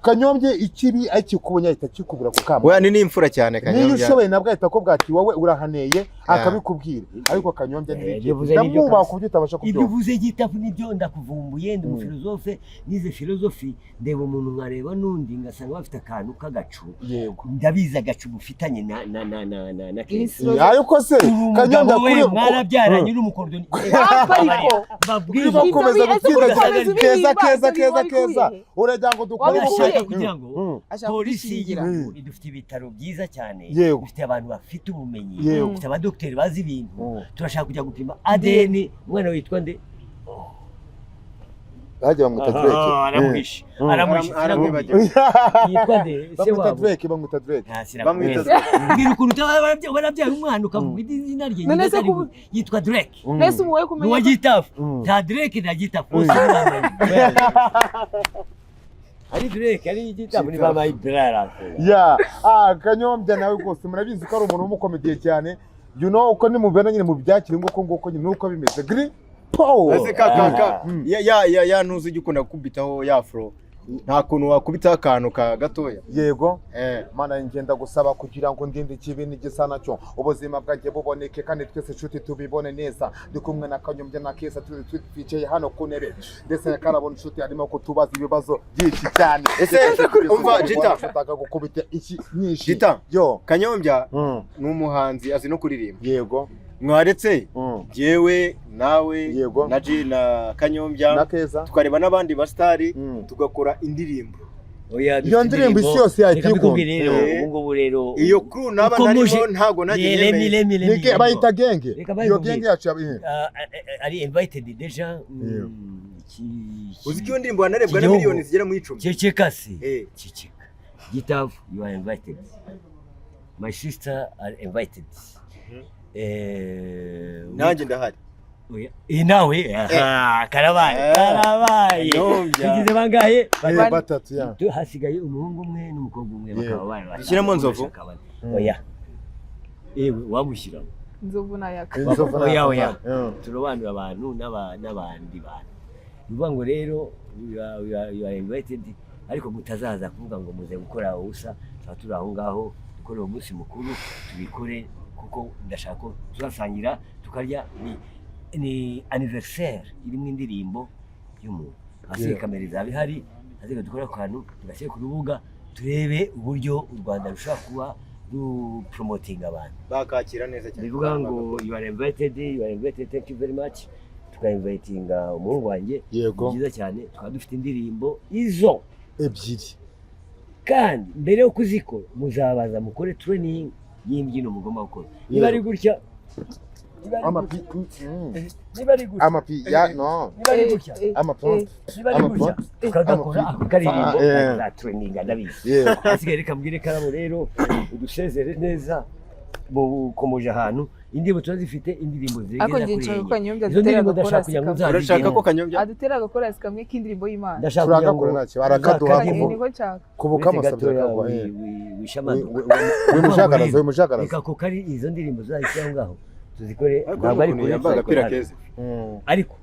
A: Kanyombya ikibi akikubonye ahita akikubwira ku kama.
C: Oya, ni n'imfura cyane
A: Niyo
C: Kanyombya.
A: ushoboye nabwo ahita akubwira ati wowe urahaneye, akabikubwira. Ariko Kanyombya ni
B: Ibyo
A: agent,
B: uvuze nibyo
A: ndamwubaha
B: kabisa.
A: ku buryo utabasha
B: Ibyo
A: kubyumva.
B: uvuze gitafu nibyo, ndakuvumbuye. Ndi umufilozofe, nize filozofi, ndeba umuntu nkareba n'undi ngasanga bafite akantu k'agacu.
A: Yego.
B: Ndabizi agacu mufitanye na Keza.
D: Iri
A: Ariko se
B: Uri umugabo
A: Kanyombya
B: we,
A: kuri
B: mwarabyaranye, uri umukorodoni.
D: Papa ariko.
B: Babwize.
A: Urimo gukomeza
D: Ibyo ese
A: gutsinda
D: gukomeza
A: Keza,
D: ubihimba,
A: Keza,
D: ibyo
A: Keza,
D: bintu
A: Keza,
D: wabikuye he?
A: uragira ngo dukore
D: Wabikuye
B: Ndashaka
D: he?
B: kugira ngo
D: Ashaka
B: polisi
D: kudushingira.
B: y'igihugu idufite ibitaro byiza cyane,
A: Yego.
B: ifite abantu bafite ubumenyi,
A: Yego.
B: ifite abadogiteri bazi ibintu. Turashaka kujya gupima ADN umwana witwa nde?
A: Bajya bamwita Drake.
B: Aramwishe, aramwishe.
C: Aramwibagiwe.
B: Yitwa nde se
A: Bamwita
B: wabo?
A: Drake, bamwita Drake.
B: Nta, sinakubwiye.
C: Bamwita
B: Mbwira ukuntu utaba warabyaye umwana ukavuga izina rye
D: None
B: nyina
D: se
B: atari
D: kubu-
B: we. Yitwa Drake.
D: Mbese ubu wowe kumenya
B: Nuwa
D: ko-
B: Gitafu, nta Drake na Gitafu bose ni bambaye, ari Drake ari Gitafu ni bambaye brara.
A: Ya, Kanyombya nawe rwose murabizi ko ari umuntu w'umukomediye cyane, you know, uko nimubibona nyine mubyakire nguko nguko nyine nuko bimeze. Gri po.
C: Ese ka ya ya ya ya ntuzi ujya ukunda gukubitaho ya fro, nta kuntu wakubitaho akantu ka gatoya?
A: Yego.
C: Eh.
A: Mana, ngenda gusaba kugira ngo ndinde ikibi n'igisa nacyo, ubuzima bwanjye buboneke kandi twese inshuti tubibone neza. Ndi kumwe na Kanyombya na Keza, turi twicaye hano ku ntebe, ndetse na Karabona inshuti arimo kutubaza ibibazo byinshi cyane.
C: Ese, umva, Jita.
A: Ushaka gukubita iki nyinshi.
C: Jita.
A: Yo.
C: Kanyombya ni umuhanzi, azi no kuririmba.
A: Yego.
C: Mwaretse jyewe nawe
A: Yego.
C: na G na Kanyombya
A: Na Keza.
C: tukareba n'abandi basitari, tugakora indirimbo.
B: Oya,
A: Iyo ndirimbo isi yose yahita
B: Reka mbikubwire
A: iyikunda.
B: rero,
C: Eh.
B: ubu ngubu rero
C: Iyo crew naba
B: uko
C: narimo
B: muje-
C: ntago nanjye
B: Lemi,
C: nemeye.
B: lemi, lemi,
A: Nike
B: lemi.
A: bayita genge.
B: Reka
A: Iyo
B: bayikubwire.
A: genge yacu
B: Ari invited deja.
A: Yeah.
C: Uzi ko iyo ndirimbo yanarebwa na
B: Igihugu.
C: miliyoni zigera mu 10?
B: Ceceka se.
C: Eh.
B: Ceceka. Gitafu, you are invited. My sister are invited.
C: Nanjye ndahari.
B: Oya, iyi nawe, aha, karabaye. Karabaye.
C: Kanyombya.
B: Tugize bangahe?
A: Eh, batatu ya.
B: Hasigaye umuhungu umwe n'umukobwa umwe, bakaba bari batanu.
C: Dushyiremo Nzovu?
B: Ndashaka bane. Oya, yewe wamushyiramo.
D: Nzovu nayaka.
A: Inzovu.
B: Oya, oya.
A: Mm.
B: Turobanura abantu n'abandi bantu. Ni ukuvuga ngo rero you are invited, ariko mutazaza kuvuga ngo muze gukora ubusa. Tuba turi aho ngaho dukore uwo munsi mukuru, tubikore kuko ndashaka ko tuzasangira tukarya. Ni anniversaire irimo indirimbo y'umuntu hasi. Kamera izaba ihari, hasigaye dukore akantu tugashyire ku rubuga, turebe uburyo u Rwanda rushobora kuba rupromotinga abantu.
C: Bakakira neza cyane.
B: Bivuga ngo you are invited, you are invited, thank you very much. Tukainvitinga umuhungu wanjye. Ni byiza cyane, tukaba dufite indirimbo izo
A: Ebyiri.
B: Kandi mbere yo kuzikora muzabaza mukore training y'imbyino mugomba gukora. Niba ari gutya, niba ari
A: Amapi.
B: gutya,
A: Mm.
B: niba ari gutya,
A: Amapi ya no.
B: niba ari gutya,
A: Amapi.
B: niba ari gutya, tukagakora ako karirimbo. Za training ndabizi. Hasigaye reka mbwire Karabo rero udusezere neza. Bukomoje ahantu indirimbo turazifite, indirimbo
D: Ariko
B: zigera
D: njye
B: kuri
D: nshaka ko
B: enye.
D: Kanyombya
B: Izo
D: adutera
B: ndirimbo ndashaka
D: agakorasi
B: kugira ngo
D: kamwe.
C: Urashaka ko
B: nzazigemo.
C: Kanyombya
D: Adutera agakorasi kamwe k'indirimbo y'Imana.
B: Ndashaka kugira ngo
A: Turagakora ntacyo barakaduha.
B: uzakajyemo.
D: Niko nshaka.
A: Kubuka
B: Uretse
A: amasabye
B: gatoya
A: akagwa.
B: Wishamanuka.
A: Wimushagaraza, wimushagaraza.
B: Reka ko kari izo ndirimbo zazishyira aho ngaho tuzikore.
C: Ariko
B: Ntabwo ari
C: n'ukuntu
B: kure,
C: yambaye agapira
B: tuzayikora hano.
C: keza.
B: Ariko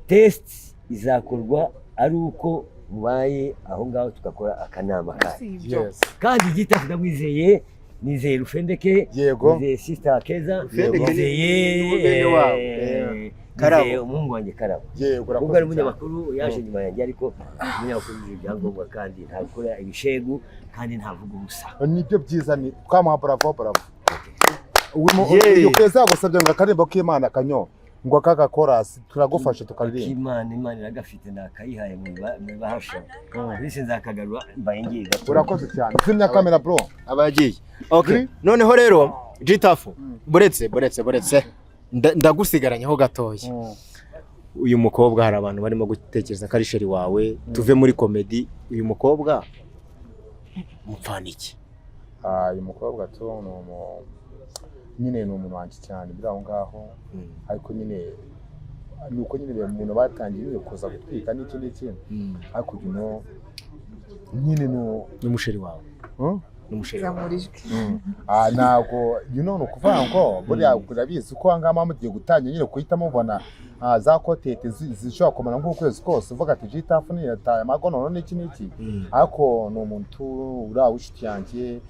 B: test izakorwa ari uko mubaye aho ngaho, tugakora akanama kayo.
D: Si ibyo.
A: Yes.
B: Kandi Gitafu ndamwizeye, nizeye Rufendeke, nizeye Sister Keza,
C: Rufendeke
B: nizeye
C: ni bene wabo. Karabo.
B: Nizeye umuhungu wanjye Karabo.
A: Yego,
B: Ubwo ari
A: urakoze cyane.
B: umunyamakuru yaje nyuma yanjye, ariko umunyamakuru yujuje ibyangombwa kandi ntabikora ibishegu kandi ntavuga ubusa.
A: Nibyo byiza, ni twamuha bravo, bravo.
C: Yeee.
A: Uyu Keza yagusabye ngo akaririmbo k'Imana, Kanyo, ngo akaga korasi turagufasha tukaririmba.
B: Imana, Imana iragafite, nakayihaye mu ibahasha mbese nzakagarura mbaye ngiye gato.
A: Urakoze cyane, zimya kamera bro.
C: Aba yagiye. Okay, noneho rero Gitafu, buretse buretse buretse, ndagusigaranyeho gatoya. Uyu mukobwa, hari abantu barimo gutekereza ko ari chérie wawe. Tuve muri comedy, uyu mukobwa mupfana iki?
A: Ah, uyu mukobwa tu ni nyine ni umuntu wanjye cyane biri aho ngaho, ariko nyine ni uko nyine umuntu batangiye nyine kuza gutwika n'iki n'iki, ariko you know nyine ni
C: Ni umuchérie wawe?
A: Hmm?
C: Ni umuchérie wawe?
D: Zamura ijwi.
A: Ah, ntabwo, you know, ni ukuvuga ngo buriya urabizi ko aha ngaha mugiye gutangira nyine guhita mubona za kotete zishobora kumara nk'ukwezi kose, uvuga ati Gitafu niyataye amagonono n'iki n'iki, ariko ni umuntu uriya w'inshuti yanjye.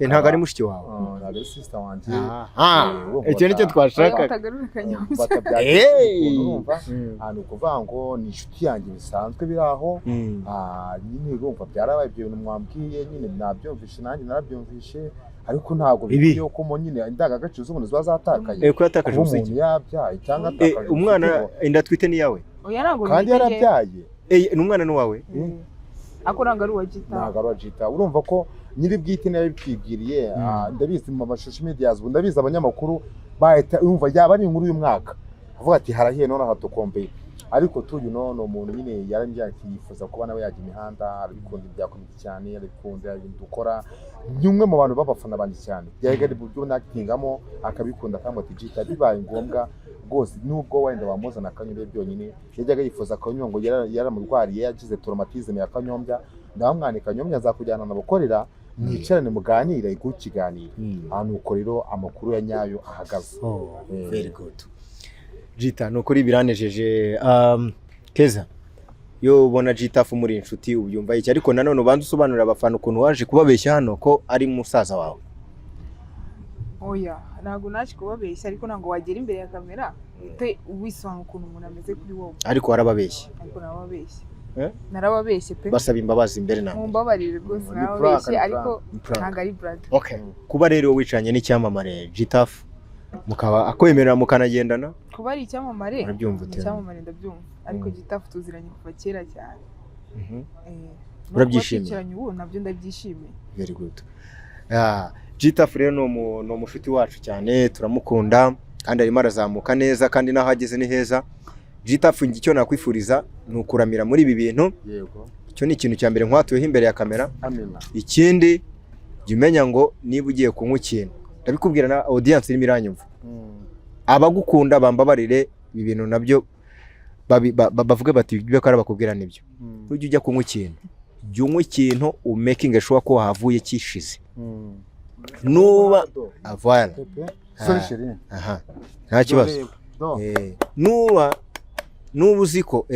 C: Ntabwo ari mushiki wawe?
A: Ah, ntabwo ari sister wanjye.
C: Aha.
A: Urumva
C: Icyo nicyo twashakaga.
D: Utagarura Kanyombya.
A: Batabyakira
C: Hey!
A: ukuntu, urumva. Ni ukuvuga ngo ni inshuti yanjye bisanzwe biri aho. Nyine urumva byarabaye ibyo bintu mwambwiye, nyine nabyumvishe, nanjye narabyumvishe, ariko ntabwo
B: Ibi.
A: bikwiye ko mo nyine indangagaciro z'umuntu ziba zatakaye.
C: Ko yatakaje
A: Kuba
C: ubusugi.
A: umuntu yabyaye cyangwa atakaje
C: Umwana
A: ubusugi,
C: inda atwite ni iyawe?
D: Oya, ntabwo
A: kandi
D: nitege.
A: yarabyaye.
C: Ni umwana ni uwawe?
D: Ariko ntabwo ari uwa Gitafu.
A: Ntabwo ari uwa Gita. Urumva ko nyiri bwite nawe bitwibwiriye. Ndabizi mu mashusho media, ubu ndabizi abanyamakuru bahita urumva yaba ari inkuru y'umwaka, avuga ati harahiye none hatukombeye. Ariko tuyu no ni umuntu nyine yarambwiye ati yifuza kuba nawe yajya imihanda, arabikunda ibya comedy cyane, arabikunda ibintu dukora. Ni umwe mu bantu b'abafana banjye cyane, yaga ari buryo nakitingamo akabikunda, akambwira ati Gita bibaye ngombwa rwose nubwo wenda wamuzana akanyobya byonyine. Yajyaga yifuza akanyobya ngo yaramurwariye, yagize traumatisme ya Kanyombya. Ndamwana Kanyombya nzakujyana nabakorera, mwicarane muganire, iguhe ikiganiro. Aha nuko rero amakuru ya nyayo ahagaze.
C: Oh, very good. Gita, ni ukuri biranejeje. Keza, iyo ubona Gitafu muri inshuti ubyumva iki? Ariko nanone ubanza usobanurira abafana ukuntu waje kubabeshya hano ko ari musaza wawe.
D: Oya, ntabwo naje kubabeshya, ariko ntabwo wagera imbere ya kamera uhite wisobanura ukuntu umuntu ameze kuri wowe.
C: Ariko warababeshye.
D: Ariko narababeshye.
C: Eh?
D: Narababeshye pe.
C: Basaba imbabazi mbere na mbere.
D: Mumbabarire rwose.
A: Ni
D: Narababeshye.
A: prank, ni
D: Ariko
C: Ni prank.
D: ntabwo ari brother.
C: Okay. Kuba rero wicaranye n'icyamamare Gitafu, mukaba akwemerera mukanagendana,
D: Kuba ari icyamamare,
C: urabyumva
D: ni
C: ute?
D: icyamamare ndabyumva, ariko Gitafu tuziranye kuva kera cyane. No kuba
C: Urabyishimiye?
D: twicaranye ubu nabyo ndabyishimiye.
C: Very good. Gitafu rero ni umushuti wacu cyane, turamukunda kandi arimo arazamuka neza, kandi n'aho ageze ni heza. Gitafu, icyo nakwifuriza ni ukuramira muri ibi bintu. Icyo ni ikintu cya mbere nkwatuyeho imbere ya kamera.
A: Amina.
C: Ikindi, jya umenya ngo niba ugiye kunywa ikintu, ndabikubwira na audience irimo iranyumva, abagukunda bambabarire. Ibi bintu nabyo bavuge bati ibyo kara bakubwira nibyo. Nujya ujya kunywa ikintu, jya unywa ikintu umakinge sure ko wahavuye kishize. Nuba avana.
A: Sorry chérie.
C: Aha, nta kibazo.
A: Do.
C: Nuba uzi ko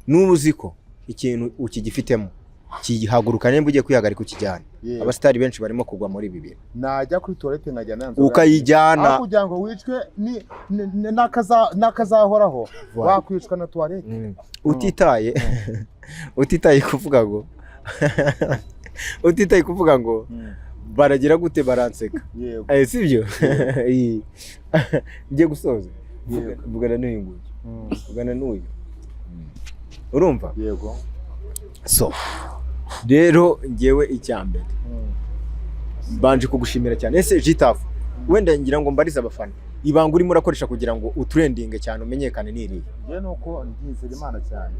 C: nuba uzi ko ikintu ukigifitemo, kihaguruka nimba ugiye kwihagarika ukijyana.
A: Yego.
C: Abasitari benshi barimo kugwa muri ibi bintu.
A: Najya kuri toilette nkajyana nzoga.
C: Ukayijyana.
A: Aho kugira ngo wicwe n'akazahoraho,
C: Voilà.
A: wakwicwa na toilette.
C: Utitaye kuvuga ngo baragira gute, baranseka.
A: Yego.
C: Sibyo. Iyi. Ngiye gusoza.
A: Yego.
C: Vugana n'uyu nguyu, vugana n'uyu, urumva?
A: Yego.
C: So rero ngewe icya mbere mbanje kugushimira cyane. Ese G-Taff, wenda ngira ngo mbarize abafana, ibanga urimo urakoresha kugira ngo utrendinge cyane, umenyekane, ni irihe?
A: Njyewe ni uko ndizera Imana cyane.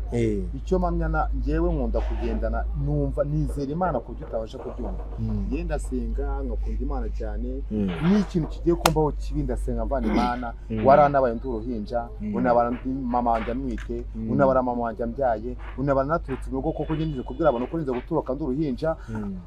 A: Icyo mpamya na njyewe nkunda kugendana, numva nizera Imana ku buryo utabasha kubyumva. Njyewe ndasenga, nkakunda Imana cyane. N'ikintu kigiye kumbaho kibi, ndasenga mvana Imana. Waranabaye ndi uruhinja, unabara ndi mama wanjye amwite, unabara mama wanjye ambyaye, unabara naturutse mu rugo, kuko njye nize kubwira abantu ko nize gutoroka ndi uruhinja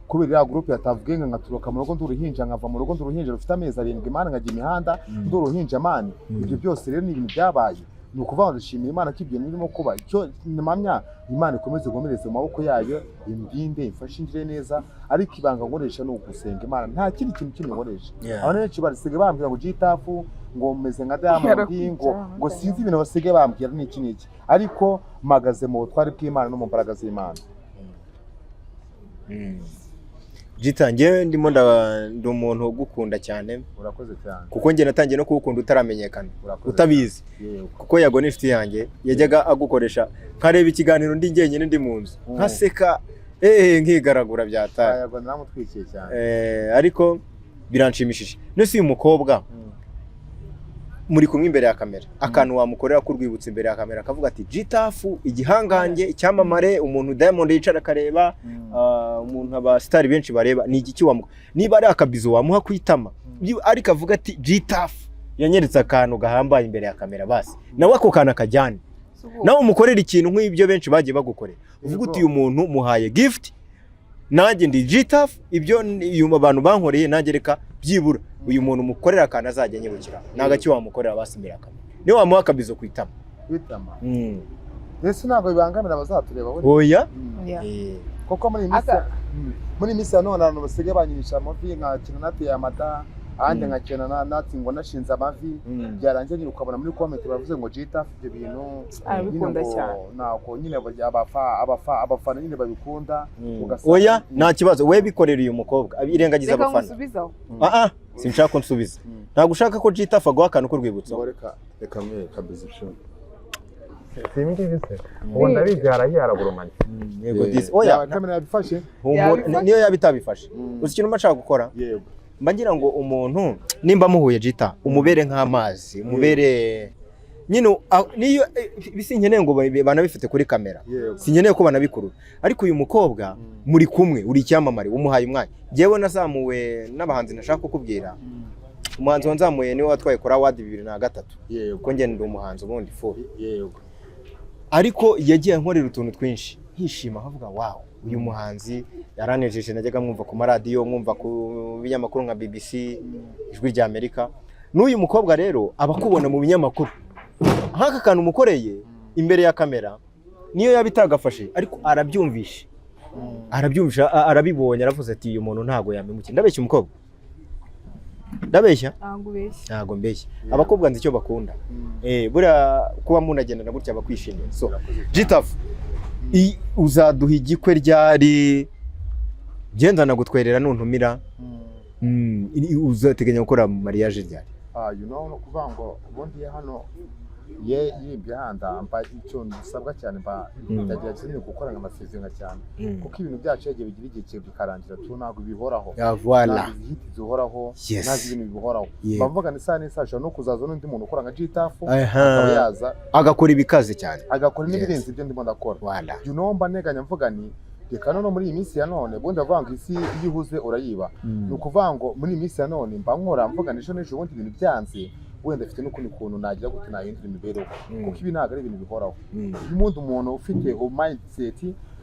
A: kubera iriya groupe yatavuge, ngo nkaturuka mu rugo ndi uruhinja, nkava mu rugo ndi uruhinja rufite amezi 7, Imana, nkajya imihanda ndi uruhinja man. Ibyo byose rero ni ibintu byabaye, ni ukuvuga ngo ndashimira Imana ko ibyo birimo kuba. Icyo mpamya, Imana ikomeze igumereze mu maboko yayo, indinde, imfashe, ingire neza. Ariko ibanga nkoresha ni ugusenga Imana, nta kindi kintu kindi nkoresha. Abantu benshi barasigaye bambwira ngo G-Taff ngo meze nka Diamond, ngo sinzi ibintu basigaye bambwira n'iki n'iki, ariko mpagaze mu butware bw'Imana no mu mbaraga z'Imana.
C: Gita, njyewe ndimo ndi umuntu ugukunda cyane.
A: Urakoze cyane.
C: Kuko njye natangiye no kuwukunda utaramenyekana,
A: Urakoze.
C: utabizi.
A: Yego.
C: Kuko Yago ni inshuti yanjye, yajyaga agukoresha nkareba ikiganiro ndi njyenyine, ndi mu nzu, nkaseka, nkigaragura byatari.
A: Yego, naramutwikiye cyane.
C: Ariko biranshimishije. Nese uyu mukobwa muri kumwe imbere ya kamera, akantu wamukorera k'urwibutso imbere ya kamera, akavuga ati G-Taff, igihangange, icyamamare, umuntu Diamond yicara akareba, umuntu abasitari benshi bareba, ni igiki wamuha? Niba ari akabizo wamuha ku itama, ariko avuga ati G-Taff yanyeretse akantu gahambaye imbere ya kamera, basi nawe ako kantu akajyane, nawe umukorera ikintu nk'ibyo benshi bagiye bagukorera, uvuga uti uyu muntu muhaye gift, nanjye ndi G-Taff, ibyo uyu abantu bankoreye, nanjye reka byibura uyu muntu mukorera akantu azajya anyibukira. Ni agaki wamukorera basi imbere ya kamera, niyo wamuha akabizo ku itama?
A: Kwitama mbese ntabwo bibangamira abazatureba buriya?
C: Oya.
D: Yeah.
A: Kuko muri iyi minsi muri iyi minsi ya none abantu basigaye banyinisha amavi, nkakina nateye amata, ahandi nkakina natsi ngo nashinze amavi, byarangiye nyine ukabona muri comment bavuze ngo G-Taff ibyo bintu
D: Arabikunda
A: nyine ngo
D: cyane.
A: Ntabwo nyine abafa abafa abafana nyine babikunda, ugasanga
C: Oya, nta kibazo, we bikorera uyu mukobwa, irengagiza
D: Reka
C: abafana.
D: nkusubizaho.
C: Ah ah, sinshaka ko nsubiza. Ntabwo ushaka ko G-Taff aguha akantu k'urwibutso?
A: Ngo reka mwe kabizi icumi, si ibi ngibi se? Ubu ndabizi, harahiye, haragurumanye.
C: Yego disi, oya.
A: Kamera yabifashe.
C: Humura,
D: Yabifashe.
C: niyo yaba itabifashe, uzi ikintu mba nshaka gukora?
A: Yego.
C: Mba ngira ngo umuntu nimba muhuye, Jita, umubere nk'amazi, umubere nyine niyo sinkeneye ngo banabifite kuri kamera, sinkeneye ko banabikurura, ariko uyu mukobwa muri kumwe, uri icyamamare, umuhaye umwanya. Njyewe nazamuwe n'abahanzi ntashaka kukubwira. Umuhanzi wanzamuye niwe watwaye kora award 2003, kuko njye ndi umuhanzi ubundi fu, ariko yagiye ankorera utuntu twinshi nkishima, nkavuga wow, uyu muhanzi yaranejeje. Najyaga mwumva ku maradiyo, mwumva ku binyamakuru nka BBC, Ijwi rya Amerika. N'uyu mukobwa rero aba akubona mu binyamakuru. Nk'aka kantu umukoreye imbere ya kamera, niyo yaba itagafashe, ariko arabyumvishe, arabyumvishe, arabibonye, aravuze ati uyu muntu ntago yampemukiye. Ndabeshya umukobwa? Ndabeshya?
D: Ntabwo ubeshya.
C: Ntago mbeshya. Abakobwa nzi icyo bakunda. Buriya kuba munagendana gutya bakwishimiye. So G-Taff, uzaduha igikwe ryari? Genda nagutwerera nuntumira. Uzateganya gukora mariage ryari?
A: Ah, you know, no kuvuga ngo ubundi hano ye yimbye handa mba icyo nsabwa cyane, mba ndagira kinini gukora nka amasezerano cyane, kuko ibintu byacu yagiye bigira igihe bikarangira tu, ntabwo bihoraho.
C: Ya voilà.
A: Ntabwo izi hit zihoraho, ntabwo ibintu bihoraho. Bavuga ni isaha n'isaha ashobora no kuzaza n'undi muntu ukora nka G-Taff, akaba yaza
C: agakora ibikaze cyane,
A: agakora n'ibirenze ibyo ndimo ndakora.
C: Voilà.
A: You know, mba nteganya, mvuga ni reka none muri iyi minsi ya none, ubundi bavuga ngo isi iyo ihuze urayiba. Ni ukuvuga ngo muri iyi minsi ya none mba nkora mvuga ni ejo n'ejo ubundi ibintu byanze. Wenda afite n'ukundi kuntu nagira gute, nahindura imibereho, kuko ibi ntabwo ari ibintu bihoraho. Ubundi umuntu ufite mindset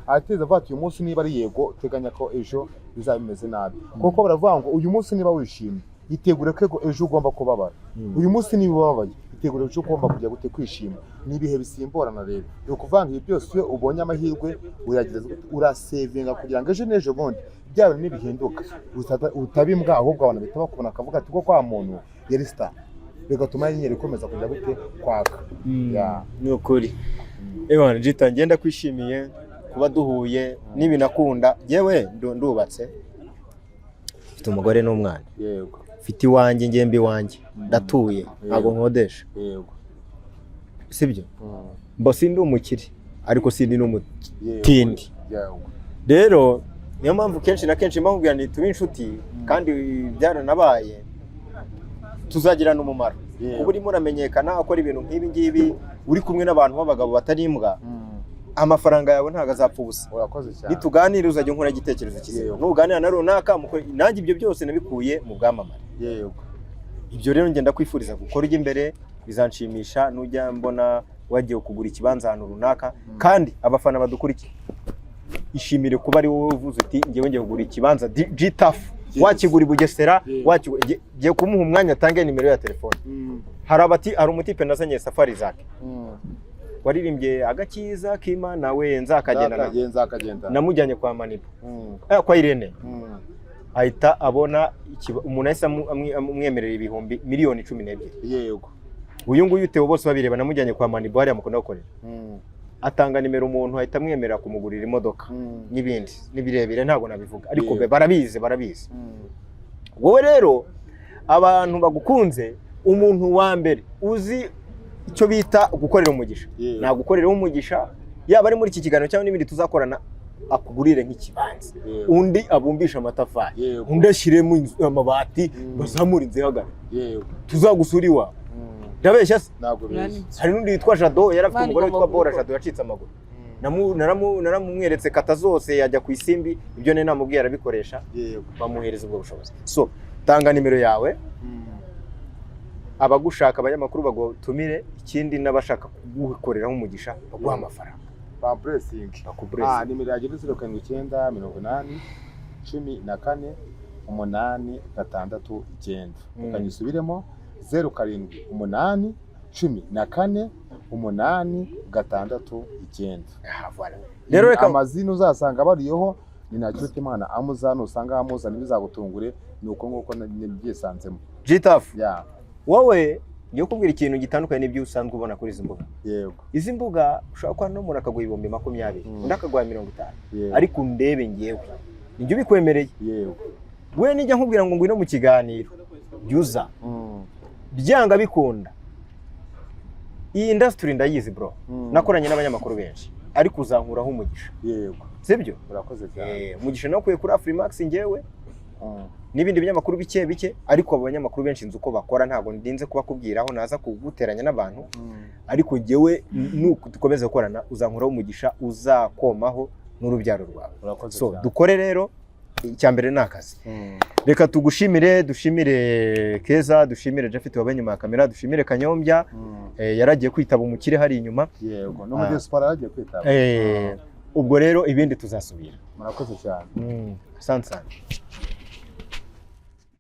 A: arateza avuga ati: "Uyu munsi niba ari yego, teganya ko ejo bizaba bimeze nabi," kuko baravuga ngo uyu munsi niba wishimye, itegure ko ejo ugomba kubabara. Uyu munsi niba ubabaye, itegure ejo ugomba kujya gute, kwishima. Ni ibihe bisimburana. Rero ni ukuvuga ngo ibi byose, iyo ubonye amahirwe uragerageza gute, urasevinga kugira ngo ejo n'ejo bundi bya bintu nibihinduka utaba imbwa, ahubwo abantu bahita bakubona akavuga ati: "Ko kwa muntu yari star," bigatuma inyenyeri ikomeza kujya gute, kwaka. Yeah.
C: Ni ukuri, ewana Jita, ngenda kwishimiye kuba duhuye n'ibinakunda. Yewe, ndubatse, mfite umugore n'umwana. Mfite iwanjye, ngembe iwanjye, ndatuye, ntabwo nkodesha. Sibyo? Mbo sindi umukire, ariko sindi n'umutindi. Rero niyo mpamvu kenshi na kenshi mbamubwira nti tube inshuti, kandi byaranabaye, tuzagirana umumaro. Kuba urimo uramenyekana, ukora ibintu nk'ibi ngibi, uri kumwe n'abantu b'abagabo batari imbwa, amafaranga yawe ntabwo azapfa ubusa.
A: Urakoze cyane.
C: Nituganira uzajya unkora igitekerezo kizima. Nuganira na runaka nanjye ibyo byose nabikuye mu bwamamare. Ibyo rero ngenda kwifuriza gukora ujya imbere, bizanshimisha nujya mbona wagiye kugura ikibanza ahantu runaka. Kandi abafana badukurikiye, ishimire kuba ari wowe uvuze uti: "Ngewe ngiye kugura ikibanza G-Taff." Wakigura i Bugesera, wakigura, ngiye kumuha umwanya atange nimero ya telefone. Hari abati, hari umutipe nazanye safari zake waririmbye agakiza k'Imana we nzakagenda
A: Nzakagenda, nzakagenda.
C: Namujyanye kwa Manibu, kwa Irene, ahita abona umuntu ahise amwemerera 12 miliyoni. Uyu nguyu Theo bose babireba, namujyanye kwa Manibu hariya mukunda gukorera, atanga nimero, umuntu ahita amwemerera kumugurira imodoka n'ibindi n'ibirebire, ntabwo nabivuga ariko barabizi, barabizi. Wowe rero abantu bagukunze, umuntu wa mbere uzi icyo bita gukorera umugisha, nagukorera umugisha, yaba ari muri iki kiganiro cyangwa n'ibindi tuzakorana, akugurire nk'ikibanza, undi abumbishe amatafari, undi ashyiremo amabati, bazamure inzu ihagarara, tuzagusura iwawe. Ndabeshya se?
A: Ntabwo
D: Nani?
A: bizi.
C: Hari n'undi witwa Jado, yari afite
D: Imana
C: umugore
D: igomba
C: witwa Bora.
D: kubikora.
C: Jado yacitse amaguru. Naramumweretse kata zose, yajya ku Isimbi, ibyo nari namubwiye arabikoresha, bamuhereza ubwo bushobozi. So tanga nimero yawe, abagushaka abanyamakuru bagutumire, ikindi n'abashaka kugukoreraho umugisha baguha amafaranga.
A: Ba blessing.
C: Bakuburese.
A: Nimero yanjye ni 079814 869. Reka nyisubiremo: 07814869.
C: Ah, voilà. Rero reka
A: Amazina uzasanga bariyeho ni Ntakirutimana Amuza. Nusanga Amuza ntibizagutungure, ni uko nguko nabyisanzemo.
C: G-Taff,
A: Ya.
C: wowe ngiye kukubwira ikintu gitandukanye n'ibyo usanzwe ubona kuri izi mbuga. Izi mbuga ushobora kuba n'umuntu akaguha 20,000, undi akaguha 50, ariko undebe ngewe nijye ubikwemereye. We nijya nkubwira ngo ngwino mu kiganiro, jya uza. Byanga bikunda, iyi industry ndayizi bro. Nakoranye n'abanyamakuru benshi, ariko uzankuraho umugisha. Sibyo?
A: Urakoze cyane.
C: Umugisha nakuye kuri Afrimax ngewe n'ibindi binyamakuru bike bike, ariko abo banyamakuru benshi nzi uko bakora, ntabwo ndinze kubakubwiraho, naza kuguteranya n'abantu. Ariko jyewe nuko dukomeza gukorana, uzankuraho umugisha uzakomaho n'urubyaro rwawe.
A: Urakoze
C: So
A: cyane.
C: dukore rero, icya mbere ni akazi. Reka tugushimire, dushimire Keza, dushimire Japhet wabaye inyuma ya kamera, dushimire Kanyombya, yaragiye kwitaba umukire hari inyuma.
A: Yego, no muri diaspora yagiye kwitaba.
C: Ubwo rero ibindi tuzasubira.
A: Murakoze cyane.
C: Asante sana.